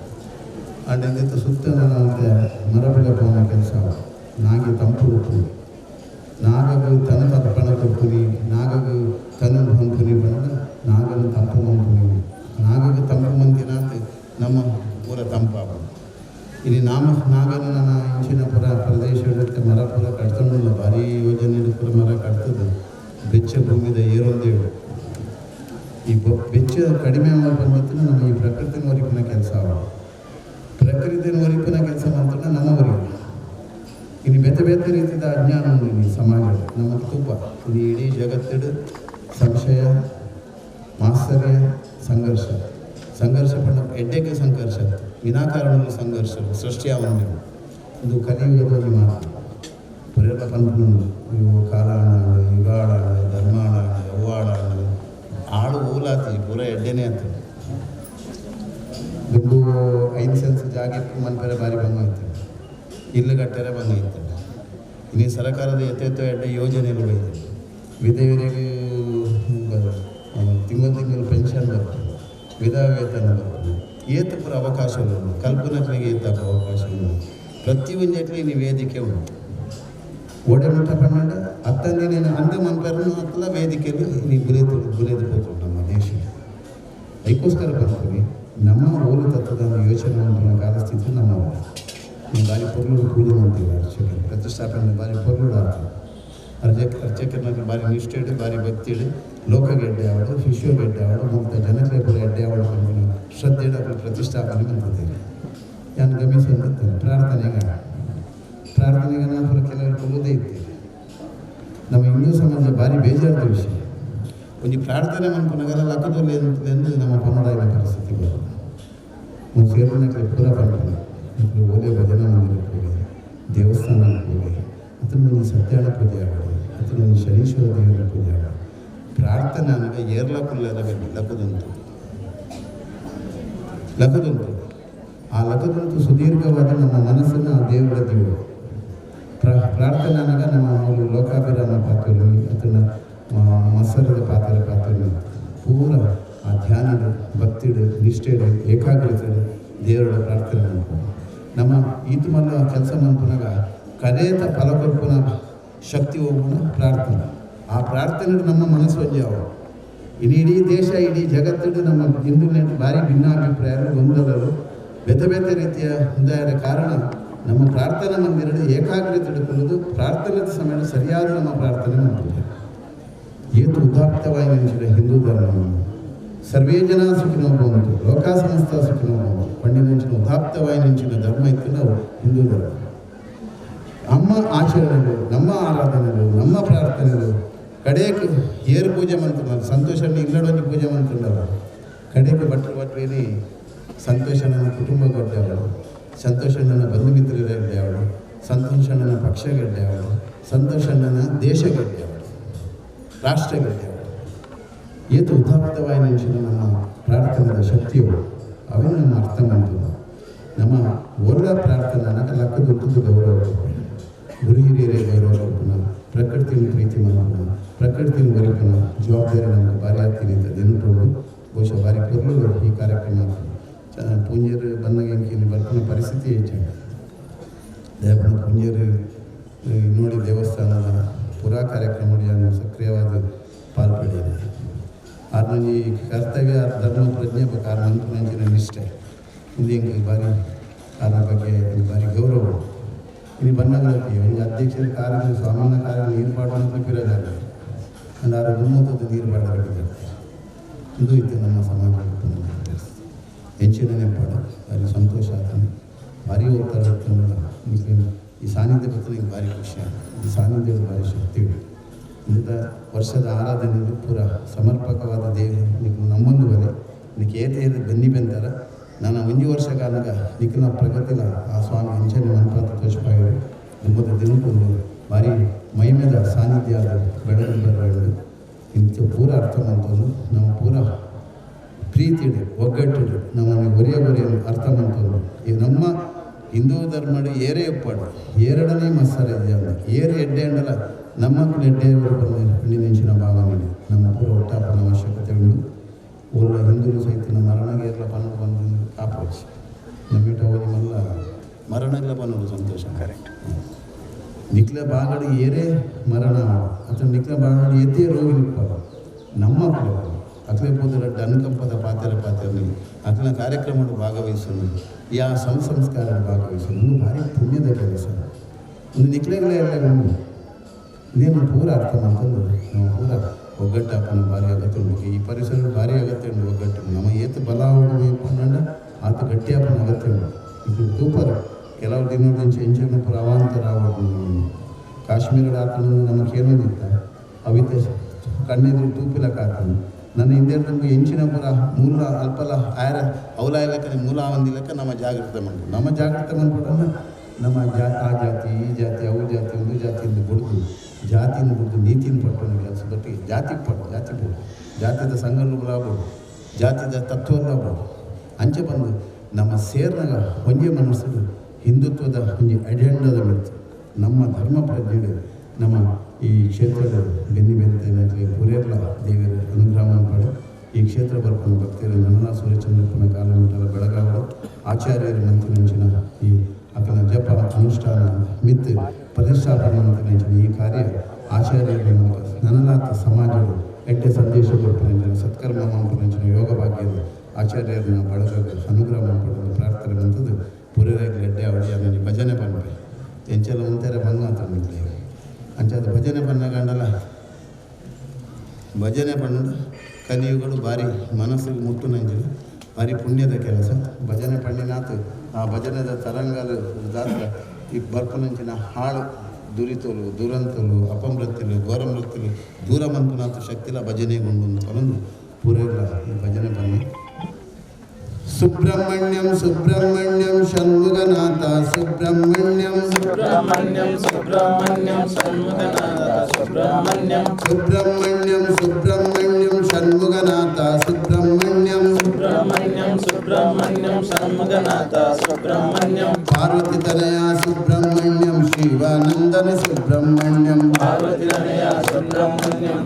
Speaker 6: ಅಂಡ್ ಎಂದಿತ್ತು ಸುತ್ತ ಅಂತ ಮರ ಬೆಳಪವನ ಕೆಲಸ ನಾಗಿ ತಂಪು ಉಪ್ಪು ನಾಗಗು ತನು ತರ್ಪಣ ಕೊಡ್ತೀನಿ ನಾಗಗು ತನು ಹೊಂಪುನಿ ಬಂದ ನಾಗನು ತಂಪು ಮಂಪುನಿ ನಾಗಗು ತಂಪು ಮಂದಿನ ನಮ್ಮ ಪೂರ ತಂಪಾಗ ಇಲ್ಲಿ ನಾಮ ನಾಗನ ನನ್ನ ಇಂಚಿನ ಪುರ ಪ್ರದೇಶ ಮರ ಪೂರ ಕಟ್ತಂಡಿಲ್ಲ ಭಾರಿ ಯೋಜನೆ ಪೂರ ಮರ ಕಟ್ತದೆ ಬೆಚ್ಚ ಭೂಮಿದ ಏರೊಂದೇಳು ಈ ಬೆಚ್ಚ ಕಡಿಮೆ ಬಂದಿತ್ತು ನಮ್ಮ ಈ ಪ್ರಕೃತಿನ ಒರಿಪಿನ ಕೆಲಸ ಪ್ರಕೃತಿನ ಒರಿಪಿನ ಕೆಲಸ ಮಾತ್ರ ನಮ್ಮ ಒರಿವು ಇನ್ನು ಬೇತೆ ಬೇತೆ ರೀತಿಯ ಅಜ್ಞಾನ ಉಂಟು ಸಮಾಜ ನಮ್ಮ ತುಪ್ಪ ಇದು ಇಡೀ ಜಗತ್ತಿಡು ಸಂಶಯ ಮಾತ್ಸರ್ಯ ಸಂಘರ್ಷ ಸಂಘರ್ಷ ಪಂಡ ಎಡ್ಡೆಗೆ ಸಂಘರ್ಷ ವಿನಾಕಾರಣ ಸಂಘರ್ಷ ಸೃಷ್ಟಿಯಾವನ್ನೇ ಇದು ಕಲಿಯುಗದಲ್ಲಿ ಮಾತು ಪುರೆಲ್ಲ ಪಂಪು ಇವು ಕಾಲಾಣ ಯುಗಾಳ ಧರ್ಮಾಣ ಅವ್ವಾಳ ಆಳು ಊಲಾತಿ ಪೂರ ಎಡ್ಡೆನೇ ಆತು ದುಡ್ಡು 5 ಸೆನ್ಸ್ ಜಾಗ ಮನ್ಪೆರೆ ಭಾರಿ ಭಂಗ ಆಯ್ತು ಇಲ್ಲು ಕಟ್ಟರೆ ಭಂಗ ಇತ್ತು ಇನ್ನು ಸರ್ಕಾರದ ಯಥೇಚ್ಛ ಎಡ್ಡೆ ಯೋಜನೆಗಳು ಬೈದೆ ವಿಧವೆಯರಿಗೆ ತಿಂಗಳು ತಿಂಗಳು ಪೆನ್ಷನ್ ಬರ್ತದೆ ವಿಧವಾ ವೇತನ ಬರ್ತದೆ ಏತ ಪೂರ ಅವಕಾಶಗಳು ಕಲ್ಪನೆಗಳಿಗೆ ಏತ ಅವಕಾಶಗಳು ಪ್ರತಿಯೊಂದು ಇನ್ನು ವೇದಿಕೆ ಉಂಟು ಓಡೆ ಮುಟ್ಟ ಪನ್ನಡ ಅತ್ತಂದಿನ ಅಂದ ಮನ್ಪೆರನು ಅತ್ತಲ ವೇದಿಕೆಯಲ್ಲಿ ನೀವು ಗುರಿತು ಗುರಿದು ಹೋತು ನಮ್ಮ ದೇಶ ಅದಕ್ಕೋಸ್ಕರ ಬರ್ತೀವಿ ನಮ್ಮ ಓಲು ತತ್ವದ ಯೋಚನೆ ಮಾಡ್ಕೊಂಡು ಕಾಲಸ್ಥಿತಿ ನಮ್ಮ ನೀವು ಭಾರಿ ಪೊರ್ಲು ಪೂಜೆ ಮಾಡ್ತೀವಿ ಅರ್ಚಕರು ಪ್ರತಿಷ್ಠಾಪನೆ ಭಾರಿ ಪೊರ್ಲು ಆಗ್ತದೆ ಅರ್ಚಕರನ್ನ ಭಾರಿ ನಿಷ್ಠೆ ಇಡು ಭಾರಿ ಭಕ್ತಿ ಇಡು ಲೋಕಗೆಡ್ಡೆ ಅವಳು ಶಿಷ್ಯಗೆಡ್ಡೆ ಅವಳು ಮುಕ್ತ ಜನತೆ ಕೂಡ ಎಡ್ಡೆ ಅವಳು ಶ್ರದ್ಧೆ ಇಡು ಪ್ರತಿಷ್ಠಾಪನೆ ಬಂತಿದ್ದೀರಿ ನಾನು ಗಮನಿಸಿರ್ತೇನೆ ಪ್ರಾರ್ಥನೆಗೆ ಪ್ರಾರ್ಥನೆಗೆ ನಾವು ಕೆಲವರು ಕೊಲ್ಲೋದೇ ಇದ್ದೇವೆ ನಮ್ಮ ಹಿಂದೂ ಸಮಾಜ ಭಾರಿ ಬೇಜಾರದ ವಿಷಯ ಒಂದು ಪ್ರಾರ್ಥನೆ ಮನ್ಪುನಗರ ಲಕ್ಕದಲ್ಲಿ ಎಂದು ನಮ್ಮ ಪನ್ನಡಾಯಿನ ಪರಿಸ್ಥಿತಿ ಬರೋದು ಒಂದು ಸೇರಿನ ಪೂರ ಪನ್ಪುನ ಓಲೆ ಭಜನಾ ಮಂದಿರಕ್ಕೆ ಹೋಗಿ ದೇವಸ್ಥಾನಕ್ಕೆ ಹೋಗಿ ಅತನ ಒಂದು ಸತ್ಯಾಳ ಪೂಜೆ ಆಗೋದು ಅತನ ಒಂದು ಶನೀಶ್ವರ ದೇವರ ಪೂಜೆ ಆಗೋದು ಪ್ರಾರ್ಥನೆ ನನಗೆ ಏರ್ಲಕ್ಕುಲ್ಲೆಲ್ಲ ಲಕ್ಕದಂತು ಲಕ್ಕದಂತು ಆ ಲಕ್ಕದಂತು ಸುದೀರ್ಘವಾದ ನಮ್ಮ ಮನಸ್ಸನ್ನು ಆ ದೇವರ ದೇವರು ಪ್ರಾರ್ಥನೆ ನನಗೆ ನಮ್ಮ ಮೂರು ಲೋಕಾಭಿರಾಮ ಪಾತ್ರ ಅತನ ಮತ್ಸರದ ಪಾತ್ರ ಪಾತ್ರ ಪೂರ ಆ ಧ್ಯಾನದ ಭಕ್ತಿಡು ನಿಷ್ಠೆಡು ಏಕಾಗ್ರತೆ ದೇವರ ಪ್ರಾರ್ಥನೆ ಮಾಡ್ಕೊಂಡು ನಮ್ಮ ಈತು ಮಲ್ಲ ಕೆಲಸ ಮಾಡ್ಕೊನಾಗ ಕರೇತ ಫಲಕೊಲ್ಪನ ಶಕ್ತಿ ಹೋಗೋಣ ಪ್ರಾರ್ಥನೆ ಆ ಪ್ರಾರ್ಥನೆ ನಮ್ಮ ಮನಸ್ಸು ಒಂಜಾವ ಇನ್ನು ಇಡೀ ದೇಶ ಇಡೀ ಜಗತ್ತಿಡು ನಮ್ಮ ಹಿಂದೂ ಭಾರಿ ಭಿನ್ನಾಭಿಪ್ರಾಯರು ಗೊಂದಲರು ಬೇತೆ ಬೇತೆ ರೀತಿಯ ಹೊಂದಾಯದ ಕಾರಣ ನಮ್ಮ ಪ್ರಾರ್ಥನಾ ಮಂದಿರ ಏಕಾಗ್ರತೆ ಹಿಡ್ಕೊಳ್ಳೋದು ಪ್ರಾರ್ಥನೆ ಸಮಯ ಸರಿಯಾದ ನಮ್ಮ ಪ್ರಾರ್ಥನೆ ಮಾಡ್ತೀವಿ ಏತು ಉದಾತ್ತವಾಗಿ ನೆನೆಸಿದ ಹಿಂದೂ ಧರ್ಮವನ್ನು ಸರ್ವೇ ಜನ ಸುಖಿನೋ ಭವಂತು ಲೋಕ ಸಮಸ್ತ ಸುಖಿನೋ ಭವಂತು ಪಂಡಿನ ಉದಾತ್ತವಾಗಿ ನೆನೆಸಿದ ಧರ್ಮ ಇತ್ತು ನಾವು ಹಿಂದೂ ಧರ್ಮ. ನಮ್ಮ ಆಚರಣೆಗಳು ನಮ್ಮ ಆರಾಧನೆಗಳು ನಮ್ಮ ಪ್ರಾರ್ಥನೆಗಳು ಕಡೆಗೆ ಏರು ಪೂಜೆ ಮಂತುన్నారు ಸಂತೋಷ ಇಲ್ಲಡೊಂದು ಪೂಜೆ ಮಂತುన్నారు ಕಡೆಗೆ ಭಟ್ರು ಭಟ್ರೇನಿ ಸಂತೋಷಣ್ಣನ ಕುಟುಂಬ ಗಡ್ಡೆಯವಳು, ಸಂತೋಷಣ್ಣನ ಬಂಧು ಮಿತ್ರರ ಗಡ್ಡೆಯವಳು, ಸಂತೋಷಣ್ಣನ ಪಕ್ಷ ಗಡ್ಡೆಯವಳು, ಸಂತೋಷಣ್ಣನ ದೇಶ ಗಡ್ಡೆಯವಳು, ರಾಷ್ಟ್ರ ಗಡ್ಡೆಯವಳು. ಏತು ಉದಾತ್ತವಾಗಿ ನೆನೆಸಿದ ನಮ್ಮ ಪ್ರಾರ್ಥನೆಯ ಶಕ್ತಿಯು ಅವೇ ನಮ್ಮ ಅರ್ಥ ಮಾಡ್ತದೆ. ನಮ್ಮ ಒಳ್ಳ ಪ್ರಾರ್ಥನೆ ಲಕ್ಕದೊತ್ತದು ಗೌರವ ಗುರು ಹಿರಿಯರೇ ಗೌರವ ಕೊಡ್ಪುನ, ಪ್ರಕೃತಿನ ಪ್ರೀತಿ ಮಾಡ್ಪುನ, ಪ್ರಕೃತಿನ ಬರಿಪುನ ಜವಾಬ್ದಾರಿ ನಮಗೆ ಭಾರಿ ಆಗ್ತೀನಿ ಅಂತ ದಿನಟೋಡು ಬಹುಶಃ ಭಾರಿ ಪೊರ್ಲು ಈ ಕಾರ್ಯಕ್ರಮ ಪೂಂಜರು ಬಂದಾಗ ಇಲ್ಲಿ ಬರ್ಪುನ ಪರಿಸ್ಥಿತಿ ಹೆಚ್ಚಾಗ ದಯಪಣ ಪೂಂಜರು ನೋಡಿ ದೇವಸ್ಥಾನದ ಪುರಾ ಕಾರ್ಯಕ್ರಮ ಸಕ್ರಿಯವಾದ ಪಾಲ್ಪಡೆಯಿದೆ. ಆರ್ನಂಜಿ ಕರ್ತವ್ಯ ಧರ್ಮ ಪ್ರಜ್ಞೆ ಬಗ್ಗೆ ಆರ್ ಮನ್ಪುನಂಚಿನ ನಿಷ್ಠೆ ಇದು ಹಿಂಗೆ ಭಾರಿ ಅದರ ಬಗ್ಗೆ ಭಾರಿ ಗೌರವ. ಇಲ್ಲಿ ಬಂದಾಗ ಒಂದು ಅಧ್ಯಕ್ಷರ ಕಾರ್ಯ ಸ್ವಾಮಿನ ಕಾರ್ಯ ನೀರು ಪಾಡುವಂಥ ಪಿರೋಜಾಗ ಅಂಡ್ ಆರು ಮುಮ್ಮೂತದ ನೀರು ಪಾಡೋದು ಇದು ಇತ್ತು ನಮ್ಮ ಸಮಾಜ ಹೆಚ್ಚಿನ ನೆನಪಾಡು ಭಾರಿ ಸಂತೋಷ ಆತನ ಭಾರಿ ಹೋಗ್ತಾರೆ ಈ ಸಾನ್ನಿಧ್ಯ ಬರ್ತಾನೆ ಭಾರಿ ಖುಷಿ ಈ ಸಾನ್ನಿಧ್ಯದ ಭಾರಿ ಶಕ್ತಿ. ಇಂಥ ವರ್ಷದ ಆರಾಧನೆಯಲ್ಲಿ ಪೂರ ಸಮರ್ಪಕವಾದ ದೇವ ನೀವು ನಮ್ಮೊಂದು ಬಲೆ ನಿಕ್ಕೆ ಏತೆ ಬನ್ನಿ ಬೆಂತಾರ ನಾನು ಒಂಜಿ ವರ್ಷ ಕಾಲಗ ನಿಖಿಲ ಪ್ರಗತಿಲ ಆ ಸ್ವಾಮಿ ಅಂಚನೆ ಮನ್ಪಾತ ತೋಚ್ಪಾಯಿರು ನಿಮ್ಮದ ದಿನಕ್ಕೊಂದು ಭಾರಿ ಮೈಮೇದ ಸಾನ್ನಿಧ್ಯ ಬೆಳಗು ಬರಲು ಇಂಥ ಪೂರ ಅರ್ಥ ಮಂತನು ನಮ್ಮ ಪೂರ ಪ್ರೀತಿ ಇಡು ಒಗ್ಗಟ್ಟಿಡು ನಮ್ಮನ್ನು ಒರೆಯ ಒರೆಯನ್ನು ಅರ್ಥ ಮಂತನು ಈ ನಮ್ಮ ಹಿಂದೂ ಧರ್ಮಡು ಏರೇ ಉಪ್ಪಾಡು ಏರಡನೇ ಮತ್ಸರ ಇದೆ ಏರು ಎಡ್ಡೆ ಅಂಡಲ ನಮ್ಮಕ್ಕಳು ಎಡ್ಡೆ ಪಣ್ಣಿನ ಭಾವನೆ ನಮ್ಮ ಪೂರ ಒಟ್ಟಾಪನ ಅವಶ್ಯಕತೆ ಉಂಟು. ಊರ ಹಿಂದೂರು ಸಹಿತ ಮರಣಗೆ ಏರ್ಲ ಪನ್ನಡು ಬಂದು ಕಾಪೋಚು ನಮ್ಮಿಟ ಹೋಗಿ ಮಲ್ಲ ಮರಣಗ್ಲ ಪನ್ನಡು ಸಂತೋಷ ಕರೆಕ್ಟ್. ನಿಕ್ಲ ಬಾಗಡು ಏರೇ ಮರಣ ಅಥವಾ ನಿಕ್ಲ ಬಾಗಡು ಎದ್ದೇ ರೋಗಿ ನಿಪ್ಪಾಡು ನಮ್ಮ ಅಕ್ಲೆ ಪೋದರ ಅನುಕಂಪದ ಪಾತ್ರ ಪಾತ್ರ ಅಕ್ಲ ಕಾರ್ಯಕ್ರಮ ಭಾಗವಹಿಸೋಣ ಯಾ ಸಂಸ್ಕಾರ ಭಾಗವಹಿಸೋಣ ಒಂದು ಭಾರಿ ಪುಣ್ಯದ ಕೆಲಸ. ಒಂದು ನಿಕ್ಲೆಗಳೇ ಎಲ್ಲ ಉಂಟು ಇದೇನು ಪೂರ ಅರ್ಥ ಮಾಡ್ಕೊಂಡು ನಾವು ಪೂರ ಒಗ್ಗಟ್ಟಾಪನ ಭಾರಿ ಅಗತ್ಯ ಉಂಟು. ಈ ಪರಿಸರ ಭಾರಿ ಅಗತ್ಯ ಉಂಟು ಒಗ್ಗಟ್ಟು. ನಮ್ಮ ಏತ ಬಲ ಪನ್ನಂಡ ಆತ ಗಟ್ಟಿಯಾಪನ ಅಗತ್ಯ ಉಂಟು. ఇప్పుడు ತೂಪರು ಕೆಲವು ದಿನ ಎಂಚನ ಪೂರ ಅವಾಂತರ ಕಾಶ್ಮೀರದ ಆತನ ನಮಗೇನೊಂದಿತ್ತ ಅವಿತ ಕಣ್ಣೆದುರು ತೂಪಿಲಕ್ಕ ಆತನು ನನ್ನ ಹಿಂದೆ ನಮಗೆ ಎಂಚಿನ ಪೂರ ಮೂಲ ಅಲ್ಪಲ ಆಯರ ಅವಲಾಯಲಕ್ಕನೆ ಮೂಲ ಆವಂದಿಲಕ್ಕ ನಮ್ಮ ಜಾಗೃತ ಮಂಡು ನಮ್ಮ ಜಾಗೃತ ಮಂಡ್ಬಿಟ್ರೆ ನಮ್ಮ ಆ ಜಾತಿ ಈ ಜಾತಿ ಅವು ಜಾತಿ ಒಂದು ಜಾತಿಯಿಂದ ಬುಡ್ದು ಜಾತಿನ ಬುಡ್ದು ನೀತಿನ ಪಟ್ಟಣ ಕೆಲಸ ಬಟ್ಟಿಗೆ ಜಾತಿ ಪಟ್ಟು ಜಾತಿ ಬೋಡು ಜಾತಿದ ಸಂಘಗಳು ಜಾತಿದ ತತ್ವಲ್ಲ ಬೋಡು ಅಂಚೆ ಬಂದು ನಮ್ಮ ಸೇರ್ನಾಗ ಒಂಜೆ ಮನಸ್ಸು ಹಿಂದುತ್ವದ ಒಂಜಿ ಅಜೆಂಡಾದ ಮಿತ್ತು ನಮ್ಮ ಧರ್ಮ ಪ್ರಜ್ಞೆ ನಮ್ಮ ಈ ಕ್ಷೇತ್ರದ ಬೆನ್ನಿ ಬೆಂತ ಪುರೇರ್ಲ ದೇವಿಯರ ಅನುಗ್ರಹ ಪಡೆ ಈ ಕ್ಷೇತ್ರ ಬರ್ಪನ ಭಕ್ತಿಯರ ನನ್ನ ಸೂರ್ಯಚಂದ್ರಪ್ಪನ ಕಾಲಮಠದ ಬೆಳಗಾವಳು ಆಚಾರ್ಯರ ಮಂತ್ರಿನಂಚಿನ ಈ ಆತನ ಜಪ ಅನುಷ್ಠಾನ ಮಿತ್ತು ಪ್ರತಿಷ್ಠಾಪನೆ ಮಂತ್ರಿನಂಚಿನ ಈ ಕಾರ್ಯ ಆಚಾರ್ಯರ ಮೂಲಕ ನನಲಾತ ಸಮಾಜವು ಎಡ್ಡೆ ಸಂದೇಶ ಕೊಡ್ಪನಂಚಿನ ಸತ್ಕರ್ಮ ಮಂಪನಂಚಿನ ಯೋಗ ಭಾಗ್ಯದ ಆಚಾರ್ಯರನ್ನ ಬಳಗ ಅನುಗ್ರಹ ಮಂಪಡಲು ಪ್ರಾರ್ಥನೆ ಬಂತದ್ದು ಪುರೇರಾಗಿ ಎಡ್ಡೆ ಅವಳಿ ಭಜನೆ ಪನ್ಪೆ ಎಂಚೆಲ್ಲ ಉಂತೆರೆ ಬಂಗ ಅಂತ ಅಂಚಾದ ಭಜನೆ ಬಣ್ಣ ಗಂಡಲ ಭಜನೆ ಬಣ್ಣ ಕಲಿಯುಗಗಳು ಭಾರಿ ಮನಸ್ಸಿಗೆ ಮುಟ್ಟು ನಂಜಿನ ಭಾರಿ ಪುಣ್ಯದ ಕೆಲಸ ಭಜನೆ ಪಣ್ಣಿನಾತು ಆ ಭಜನೆದ ತರಂಗಲು ದಾತ್ರ ಈ ಬರ್ಪನಂಚಿನ ಹಾಳು ದುರಿತಲು ದುರಂತಲು ಅಪಮೃತ್ಯುಲು ಘೋರಮೃತ್ಯುಲು ದೂರ ಮನ್ಪುನಾಥ ಶಕ್ತಿಲ ಭಜನೆಗೊಂಡು ಪರಂದು ಪೂರೈಲ ಈ ಭಜನೆ ಬಣ್ಣ. ಸುಬ್ರಹ್ಮಣ್ಯಂ ಸುಬ್ರಹ್ಮಣ್ಯಂ ಷಣ್ಮುಖನಾಥ ಸುಬ್ರಹ್ಮಣ್ಯಂ
Speaker 7: ಸುಬ್ರಹ್ಮಣ್ಯಂ ಸುಬ್ರಹ್ಮಣ್ಯಂ ಷಣ್ಮುಖನಾಥ ಸುಬ್ರಹ್ಮಣ್ಯಂ
Speaker 6: ಸುಬ್ರಹ್ಮಣ್ಯಂ ಸುಬ್ರಹ್ಮಣ್ಯಂ ಷಣ್ಮುಖನಾಥ ಸುಬ್ರಹ್ಮಣ್ಯಂ
Speaker 7: ಸುಬ್ರಹ್ಮಣ್ಯಂ ಸುಬ್ರಹ್ಮಣ್ಯಂ ಷಣ್ಮುಖನಾಥ ಸುಬ್ರಹ್ಮಣ್ಯಂ
Speaker 6: ಪಾರ್ವತಿ ತನಯ ಸುಬ್ರಹ್ಮಣ್ಯಂ ಶಿವಾನಂದನ ಸುಬ್ರಹ್ಮಣ್ಯಂ
Speaker 7: ಪಾರ್ವತಿ ತನಯ ಸುಬ್ರಹ್ಮಣ್ಯಂ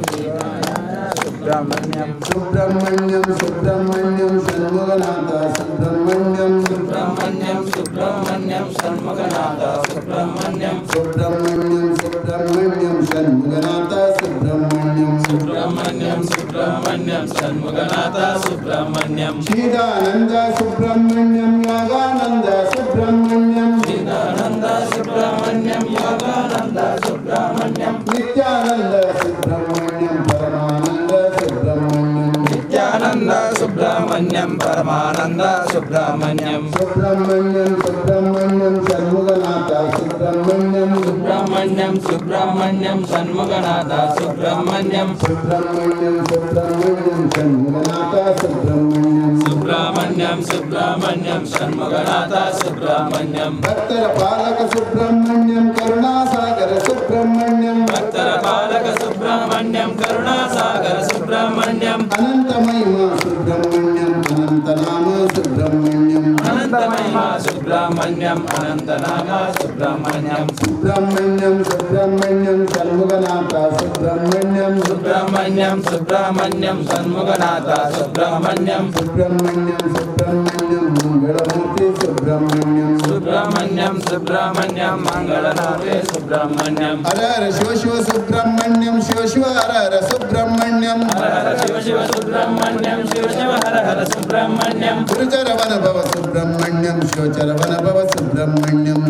Speaker 7: ಸುಬ್ರಹ್ಮಣ್ಯಂ
Speaker 6: ಸುಬ್ರಹ್ಮಣ್ಯಂ ಸುಬ್ರಹ್ಮಣ್ಯಂ ಷಣ್ಮುಖನಾಥ ಸುಬ್ರಹ್ಮಣ್ಯಂ
Speaker 7: ಸುಬ್ರಹ್ಮಣ್ಯಂ ಸುಬ್ರಹ್ಮಣ್ಯಂ ಷಣ್ಮುಖನಾಥ ಸುಬ್ರಹ್ಮಣ್ಯಂ
Speaker 6: ಸುಬ್ರಹ್ಮಣ್ಯಂ ಸುಬ್ರಹ್ಮಣ್ಯಂ ಷಣ್ಮುಖನಾಥ ಸುಬ್ರಹ್ಮಣ್ಯಂ
Speaker 7: ಸುಬ್ರಹ್ಮಣ್ಯಂ ಸುಬ್ರಹ್ಮಣ್ಯಂ ಷಣ್ಮುಖನಾಥ ಸುಬ್ರಹ್ಮಣ್ಯಂ
Speaker 6: ಚಿದಾನಂದ ಸುಬ್ರಹ್ಮಣ್ಯಂ ಯೋಗಾನಂದ ಸುಬ್ರಹ್ಮಣ್ಯಂ
Speaker 7: ಚಿದಾನಂದ ಸುಬ್ರಹ್ಮಣ್ಯಂ ಯೋಗಾನಂದ ಸುಬ್ರಹ್ಮಣ್ಯಂ
Speaker 6: ನಿತ್ಯಾನಂದ ಸುಬ್ರಹ್ಮಣ್ಯಂ ಪರಮಾನಂದ ಸುಬ್ರಹ್ಮಣ್ಯಂ
Speaker 7: ನಿತ್ಯಾನಂದ ಸುಬ್ರಹ್ಮಣ್ಯಂ ಪರಮಾನಂದ ಸುಬ್ರಹ್ಮಣ್ಯಂ
Speaker 6: ಸುಬ್ರಹ್ಮಣ್ಯಂ ಸುಬ್ರಹ್ಮಣ್ಯಂ ಷಣ್ಮುಖನಾಥ ಸುಬ್ರಹ್ಮಣ್ಯಂ
Speaker 7: ಸುಬ್ರಹ್ಮಣ್ಯಂ ಸುಬ್ರಹ್ಮಣ್ಯಂ ಷಣ್ಮುಖನಾಥ ಸುಬ್ರಹ್ಮಣ್ಯಂ
Speaker 6: ಸುಬ್ರಹ್ಮಣ್ಯಂ ಸುಬ್ರಹ್ಮಣ್ಯಂ ಷಣ್ಮುಖನಾಥ ಸುಬ್ರಹ್ಮಣ್ಯಂ
Speaker 7: ಸುಬ್ರಹ್ಮಣ್ಯಂ ಸುಬ್ರಹ್ಮಣ್ಯಂ ಷಣ್ಮುಖನಾಥ ಸುಬ್ರಹ್ಮಣ್ಯಂ
Speaker 6: ಭಕ್ತರ ಪಾಲಕ ಸುಬ್ರಹ್ಮಣ್ಯಂ ಕರುಣಾಸಾಗರ ಸುಬ್ರಹ್ಮಣ್ಯಂ
Speaker 7: ಭಕ್ತರ ಪಾಲಕ ಸುಬ್ರಹ್ಮಣ್ಯಂ ಕರುಣಾಸಾಗರ ಸುಬ್ರಹ್ಮಣ್ಯಂ
Speaker 6: ಅನಂತ ಮಹಿಮಾ ಸುಬ್ರಹ್ಮಣ್ಯಂ ಅನಂತನಾಮ ಸುಬ್ರಹ್ಮಣ್ಯಂ
Speaker 7: ಅನಂತ ಮಹಿಮಾ ಸುಬ್ರಹ್ಮಣ್ಯಂ ಅನಂತನಾಮ ಸುಬ್ರಹ್ಮಣ್ಯಂ
Speaker 6: ಸುಬ್ರಹ್ಮಣ್ಯಂ ಸುಬ್ರಹ್ಮಣ್ಯಂ ಷಣ್ಮುಖನಾಥ ಸುಬ್ರಹ್ಮಣ್ಯಂ
Speaker 7: ಸುಬ್ರಹ್ಮಣ್ಯಂ ಸುಬ್ರಹ್ಮಣ್ಯಂ ಷಣ್ಮುಖನಾಥ ಸುಬ್ರಹ್ಮಣ್ಯಂ
Speaker 6: ಸುಬ್ರಹ್ಮಣ್ಯಂ ಸುಬ್ರಹ್ಮಣ್ಯಂ ಮಂಗಳಮೂರ್ತಿ ಸುಬ್ರಹ್ಮಣ್ಯಂ
Speaker 7: ಸುಬ್ರಹ್ಮಣ್ಯಂ ಸುಬ್ರಹ್ಮಣ್ಯಂ ಮಂಗಳನಾಥೇ ಸುಬ್ರಹ್ಮಣ್ಯಂ
Speaker 6: ಹರ ಹರ ಶಿವ ಶಿವ ಸುಬ್ರಹ್ಮಣ್ಯಂ ಶಿವ ಶಿವ ಹರ ಹರ ಸುಬ್ರಹ್ಮಣ್ಯಂ
Speaker 7: ಹರ ಹರ ಶಿವ ಶಿವ ಸುಬ್ರಹ್ಮಣ್ಯಂ ಶಿವ ಶಿವ ಹರ ಹರ ಸುಬ್ರಹ್ಮಣ್ಯಂ
Speaker 6: ಗುರುಚರವನ ಭವ ಸುಬ್ರಹ್ಮಣ್ಯಂ ಶಿವಚರವನ ಭವ ಸುಬ್ರಹ್ಮಣ್ಯಂ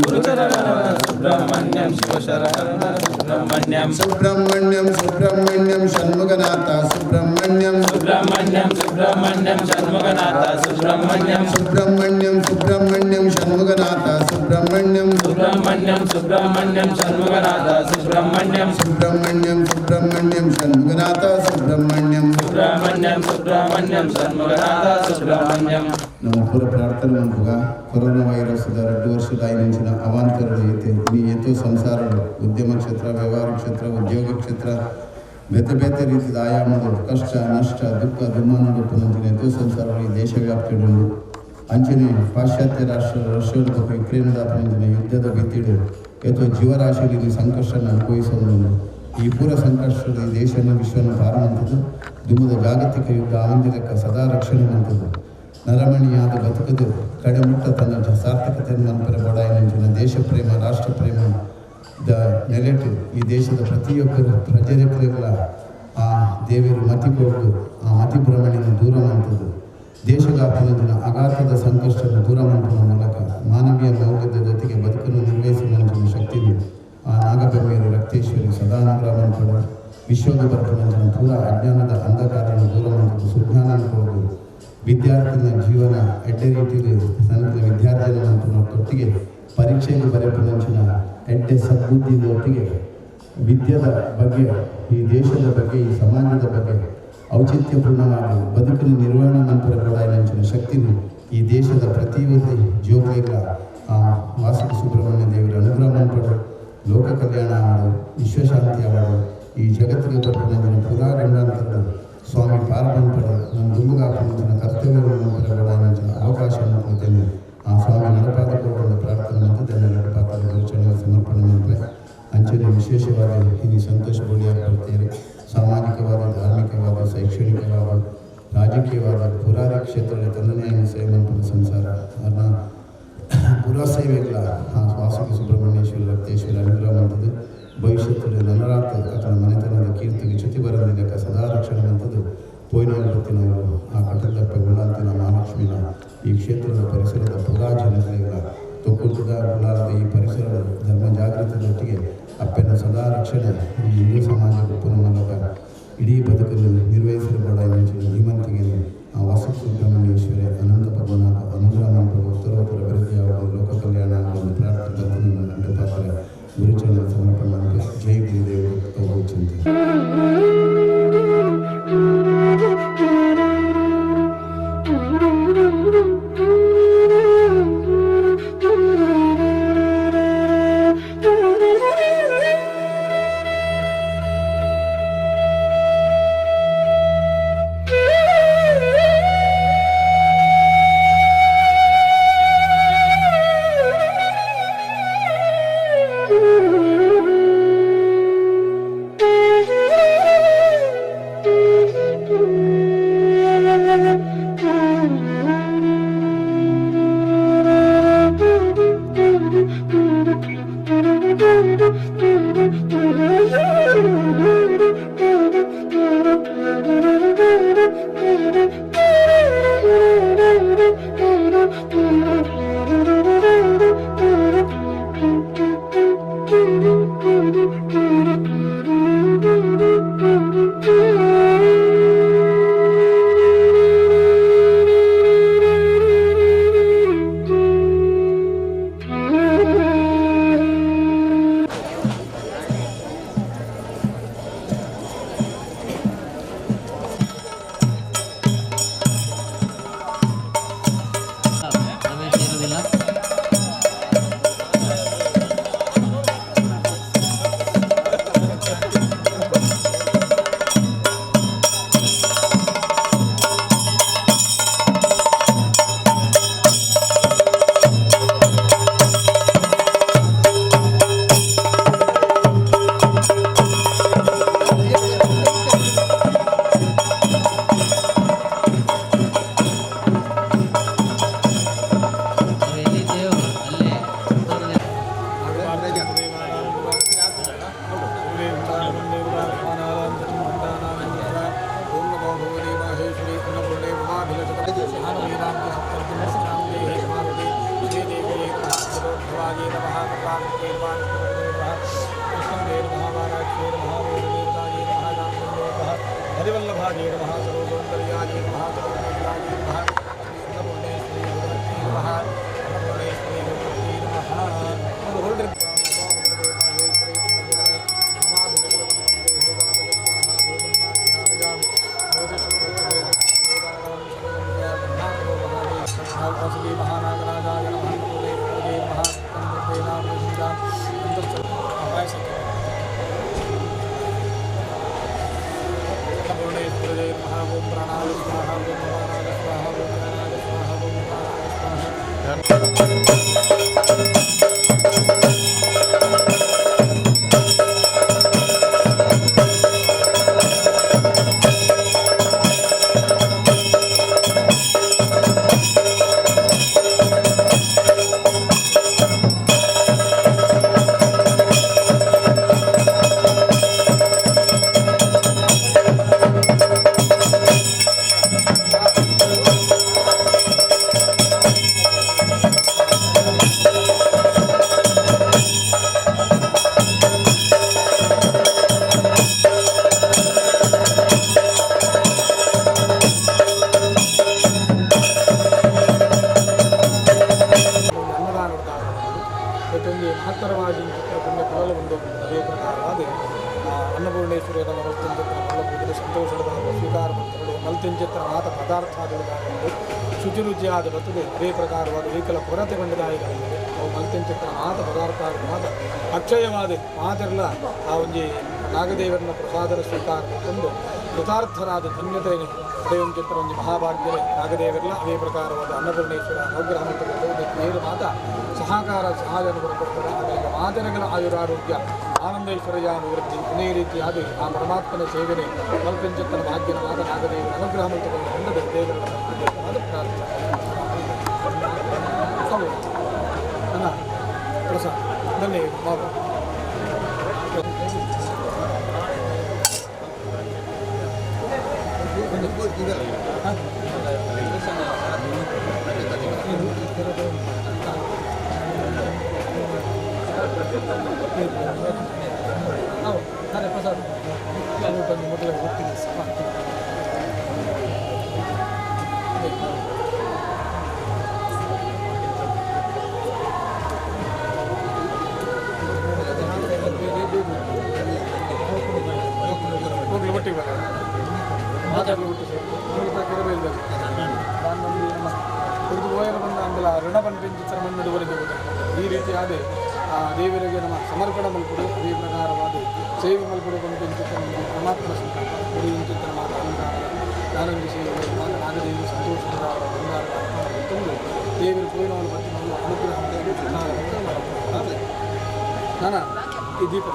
Speaker 7: ಸುಬ್ರಹ್ಮಣ್ಯಂ ಶಿವಶರಣ ಸುಬ್ರಹ್ಮಣ್ಯಂ
Speaker 6: ಸುಬ್ರಹ್ಮಣ್ಯಂ ಸುಬ್ರಹ್ಮಣ್ಯಂ ಷಣ್ಮುಖನಾಥ ಸುಬ್ರಹ್ಮಣ್ಯಂ
Speaker 7: ಸುಬ್ರಹ್ಮಣ್ಯಂ ಸುಬ್ರಹ್ಮಣ್ಯಂ ಷಣ್ಮುಖನಾಥ ಸುಬ್ರಹ್ಮಣ್ಯಂ
Speaker 6: ಸುಬ್ರಹ್ಮಣ್ಯಂ ಸುಬ್ರಹ್ಮಣ್ಯಂ ಷಣ್ಮುಖನಾಥ ಸುಬ್ರಹ್ಮಣ್ಯಂ
Speaker 7: ಸುಬ್ರಹ್ಮಣ್ಯಂ ಸುಬ್ರಹ್ಮಣ್ಯಂ ಷಣ್ಮುಖನಾಥ ಸುಬ್ರಹ್ಮಣ್ಯಂ
Speaker 6: ಸುಬ್ರಹ್ಮಣ್ಯಂ ಸುಬ್ರಹ್ಮಣ್ಯಂ ಷಣ್ಮುಖನಾಥ ಸುಬ್ರಹ್ಮಣ್ಯಂ
Speaker 7: ಸುಬ್ರಹ್ಮಣ್ಯಂ ಸುಬ್ರಹ್ಮಣ್ಯಂ ಷಣ್ಮುಖನಾಥ ಸುಬ್ರಹ್ಮಣ್ಯಂ
Speaker 6: ನಮ್ಮ ಪೂರ ಪ್ರಾರ್ಥನೆ ಮನ್ಪುಗ ಕೊರೋನಾ ವೈರಸ್ 2 ವರ್ಷದ ಐನಿಂಚಿನ ಅವಾಂತರಗಳು ಐತೆ ನೀ ಏತೋ ಸಂಸಾರಗಳು ಉದ್ಯಮ ಕ್ಷೇತ್ರ, ವ್ಯವಹಾರ ಕ್ಷೇತ್ರ, ಉದ್ಯೋಗ ಕ್ಷೇತ್ರ ಬೇತೆ ಬೇತೆ ರೀತಿಯ ಆಯಾಮಗಳು ಕಷ್ಟ ನಷ್ಟ ದುಃಖ ದುಮ್ಮಾನ ಪುನಂತಿನ ಏತೋ ಸಂಸಾರಗಳು ಈ ದೇಶವ್ಯಾಪ್ತಿಯುಂಡು. ಅಂಚನೆ ಪಾಶ್ಚಾತ್ಯ ರಾಷ್ಟ್ರ ರಷ್ಯಾದ ಬೊಕ್ಕ ಯುಕ್ರೇನ್ ದಾಪನಂಚಿನ ಯುದ್ಧದ ಭೀತಿಡು ಏತೋ ಜೀವರಾಶಿಯಲ್ಲಿ ಸಂಕಷ್ಟವನ್ನು ಅನುಭವಿಸೋದು ಈ ಪೂರ ಸಂಕಷ್ಟದ ಈ ದೇಶನ ವಿಶ್ವನ ಪಾರಮಂಥದ್ದು ದುಮ್ಮದ ಜಾಗತಿಕ ಯುದ್ಧ ಆವಂದಿರಕ್ಕ ಸದಾ ರಕ್ಷಣೆ ಮಂಥದ್ದು ನರಮಣಿಯಾದ ಬದುಕದು ಕಡೆಮುಟ್ಟ ತನ್ನ ಸಾರ್ಥಕತೆಯನ್ನು ಮನ್ಪರ ಬಡಾಯಿನಂಚಿನ ದೇಶ ಪ್ರೇಮ ರಾಷ್ಟ್ರ ಪ್ರೇಮ the ನೆಲೆಟು ಈ ದೇಶದ ಪ್ರತಿಯೊಬ್ಬರು ಪ್ರಜೆಗಳ ಆ ದೇವರು ಮತಿ ಕೊಟ್ಟು ಆ ಮತಿ ಭ್ರಮಣೆಯನ್ನು ದೂರ ಮಂಥದ್ದು ದೇಶಗಾಪನಂಚಿನ ಅಗಾಧದ ಸಂಕಷ್ಟವನ್ನು ದೂರ ಮಂಪುವ ಮೂಲಕ ಮಾನವೀಯ ಮೌಲ್ಯದ ಜೊತೆಗೆ ಬದುಕನ್ನು ನಿರ್ವಹಿಸುವಂಚಿನ ಶಕ್ತಿಯು ಆ ನಾಗಬೆಮ್ಮೆಯರು ರಕ್ತೇಶ್ವರಿ ಸದಾನುಗ್ರಹ ಮನ್ಪಡು ವಿಶ್ವದ ಬರ್ಪನಂಚಿನ ಪೂರ ಅಜ್ಞಾನದ ಅಂಧಕಾರವನ್ನು ದೂರ ಮಂಥದ್ದು ಸುಜ್ಞಾನ ಕೊಡೋದು ವಿದ್ಯಾರ್ಥಿನ ಜೀವನ ಎಡ್ಡೆ ರೀತಿಯಲ್ಲಿ ಸಣ್ಣದ ವಿದ್ಯಾರ್ಥಿನ ಒಟ್ಟಿಗೆ ಪರೀಕ್ಷೆಗೆ ಬರೆಪನಂಚಿನ ಎಡ್ಡೆ ಸದ್ಬುದ್ಧಿಯೊಟ್ಟಿಗೆ ವಿದ್ಯೆದ ಬಗ್ಗೆ ಈ ದೇಶದ ಬಗ್ಗೆ ಈ ಸಮಾಜದ ಬಗ್ಗೆ ಔಚಿತ್ಯಪೂರ್ಣವಾಗಿ ಬದುಕಿನ ನಿರ್ವಹಣೆ ನಂತರ ಕೊಡಾಯಿನಂಚಿನ ಶಕ್ತಿಯು ಈ ದೇಶದ ಪ್ರತಿಯೊಂದು ಜೋಗೈಗಳ ಆ ವಾಸುಕಿ ಸುಬ್ರಹ್ಮಣ್ಯ ದೇವರ ಅನುಗ್ರಹ ಮನ್ಪಡು ಲೋಕ ಕಲ್ಯಾಣ ಆಡು ವಿಶ್ವಶಾಂತಿ ಆಡು ಈ ಜಗತ್ತಿಗೆ ಬರ್ಪನಂಚಿನ ಪುರಾ ಗಂಡಾಂತರದ ಸ್ವಾಮಿ ಪಾರಮನ್ಪಡು ನನ್ನ ದುಂಬುಗಾಪನಂಚಿನ ಕರ್ತವ್ಯವನ್ನು ಕೊಡಾಯಿನಂಚಿನ ಅವಕಾಶವನ್ನು ಕೊಡ್ತೇನೆ. ಆ ಸ್ವಾಮಿ ನಡಪಾದ ಕೊಡುವ ಪ್ರಾರ್ಥನೆ ಮತ್ತು ತನ್ನ ನಡಪಾದ ಗುರುಚರಣ ಸಮರ್ಪಣೆ ಮಂತ್ರೆ ಅಂಚನೆ ವಿಶೇಷವಾದ ಇಲ್ಲಿ ಸಂತೋಷ ಬೋಳಿಯಾರ್ ಬರ್ತೀರಿ. ಸಾಮಾಜಿಕವಾದ ಧಾರ್ಮಿಕವಾದ ಶೈಕ್ಷಣಿಕವಾದ ರಾಜಕೀಯವಾದ ಪುರಾರಿ ಕ್ಷೇತ್ರದ ತನ್ನನೇ ಸೇವೆ ಮನ್ಪುನ ಸಂಸಾರ ಅದನ್ನ ಪುರಾ ಸೇವೆಗಳ ಆ ವಾಸುಕಿ ಸುಬ್ರಹ್ಮಣ್ಯೇಶ್ವರ ರಕ್ತೇಶ್ವರ ಅನುಗ್ರಹ ಮಂಥದ್ದು ಭವಿಷ್ಯದಲ್ಲಿ ನನರಾತ ಅಥವಾ ಮನೆತನದ ಕೀರ್ತಿಗೆ ಚ್ಯುತಿ ಬರಲಿಲ್ಲ ಸದಾ ರಕ್ಷಣೆ ಮಂಥದ್ದು ಪೋಯಿನವರು ಬರ್ತಿನವರು ಆ ಕಟಲದಪ್ಪ ಗುಳ್ಳಾಂತಿನ ಮಹಾಲಕ್ಷ್ಮಿನ ಈ ಕ್ಷೇತ್ರದ ಪರಿಸರದ ಪುರಾ ಜನತೆಗಳ ತೊಕ್ಕುಟ್ಟದ ಗುಲಾರದ ಈ ಪರಿಸರದ ಧರ್ಮ ಜಾಗೃತದೊಟ್ಟಿಗೆ ಅಪ್ಪನ ಸದಾ ರಕ್ಷಣೆ ಈ ಹಿಂದೂ ಸಮಾಜ ಉಪ್ಪನ ಮೂಲಕ ಇಡೀ ಬದುಕನ್ನು ನಿರ್ವಹಿಸಲು ಧೀಮಂತಿಗೆ ಆ ವಾಸು ಸುಬ್ರಹ್ಮಣ್ಯೇಶ್ವರಿ ಅನಂತ ಪದ್ಮನಾಭ ಅನುಗ್ರಹ ಮಂತ್ರದ ಉತ್ತರೋತ್ತರ ಅಭಿವೃದ್ಧಿ ಆಗುವುದು ಲೋಕ ಕಲ್ಯಾಣ ಆಗುವುದು ಪ್ರಾರ್ಥನೆ ನನ್ನ ಪಾತ್ರ ಗುರುಚರಣ ಸಮರ್ಪಣೆ ಜೈ ಗುರುದೇವ ಚಿಂತೆ.
Speaker 2: ಶುಚಿರುಚಿಯಾದ ಬರ್ತದೆ. ಅದೇ ಪ್ರಕಾರವಾದ ಏಕಲ ಕೊರತೆ ಬಂಡದಾಯಿಗಳಿವೆ ಅವು ಮಲ್ತೆಂಚಿತ್ರ ಮಾತ ಪದಾರ್ಥ ಮಾತ ಅಕ್ಷಯವಾದ ಮಾತೆಲ್ಲ ಆ ಒಂಜಿ ನಾಗದೇವರನ್ನ ಪ್ರಸಾದರ ಸ್ವೀಕಾರ ತಂದು ಕೃತಾರ್ಥರಾದ ಧನ್ಯತೆಯನ್ನು ದೇವಂಚಿತ್ರ ಒಂಜಿ ಮಹಾಭಾಗ್ಯರೇ ನಾಗದೇವರೆಲ್ಲ ಅದೇ ಪ್ರಕಾರವಾದ ಅನ್ನಪೂರ್ಣೇಶ್ವರ ಅನುಗ್ರಹ ಏಳು ಮಾತ ಸಹಕಾರ ಸಹಾಯ ಅನುಗ್ರಹ ಕೊಡ್ತಾರೆ. ಅದರಿಂದ ಮಾತನಗಳ ಆಯುರಾರೋಗ್ಯ ಆನಂದೇಶ್ವರಯಾಭಿವೃದ್ಧಿ ಅನೇ ರೀತಿಯಾದ ಆ ಪರಮಾತ್ಮನ ಸೇವನೆ ಮಲ್ಪಂಚಿತ್ತನ ಭಾಗ್ಯನ ಮಾತ ನಾಗದೇವರ ಅನುಗ್ರಹ ಮಂತ್ರವನ್ನು ಹೊಂದದೆ ದೇವರ ಪ್ರಾರ್ಥನೆ ನನ್ನ ಪ್ರಸಾದ ಧನ್ಯ ಬಾಬು. ಪ್ರಸಾದ ಮೊದಲ ಒಟ್ಟಿಗೆ ಬರ ಮಾತಾಡಲು ಬಿಟ್ಟು ಕುಡಿದು ಹೋಯಲು ಬಂದ ಅಂದಲ ಋಣ ಬಂಪಿಂಚಿತ್ರ ಮಣ್ಣುವರೆಗೆ ಈ ರೀತಿಯಾದ ಆ ದೇವರಿಗೆ ನಮ್ಮ ಸಮರ್ಪಣೆ ಮಲ್ಪಡು ಅದೇ ಪ್ರಕಾರವಾದ ಸೇವೆ ಮಲ್ಪಡು ಬಂಪಿಂಚಿತ್ರ ಪರಮಾತ್ಮನ ಸಂಕಲ್ಪ ಕುಡಿಯುಂಚಿತ್ರ ಮಾತ ಅಹಂಕಾರ ದಾನಂದ ಸೇವೆ ಮಾತ ನಾಗದೇವಿ ಸಂತೋಷದ ಬಂಗಾರ ತಂದು ದೇವರು ಕೋಯಿನವನು ಮತ್ತು ನಮ್ಮ ಅನುಗ್ರಹ ನಾನು ಈ ದೀಪ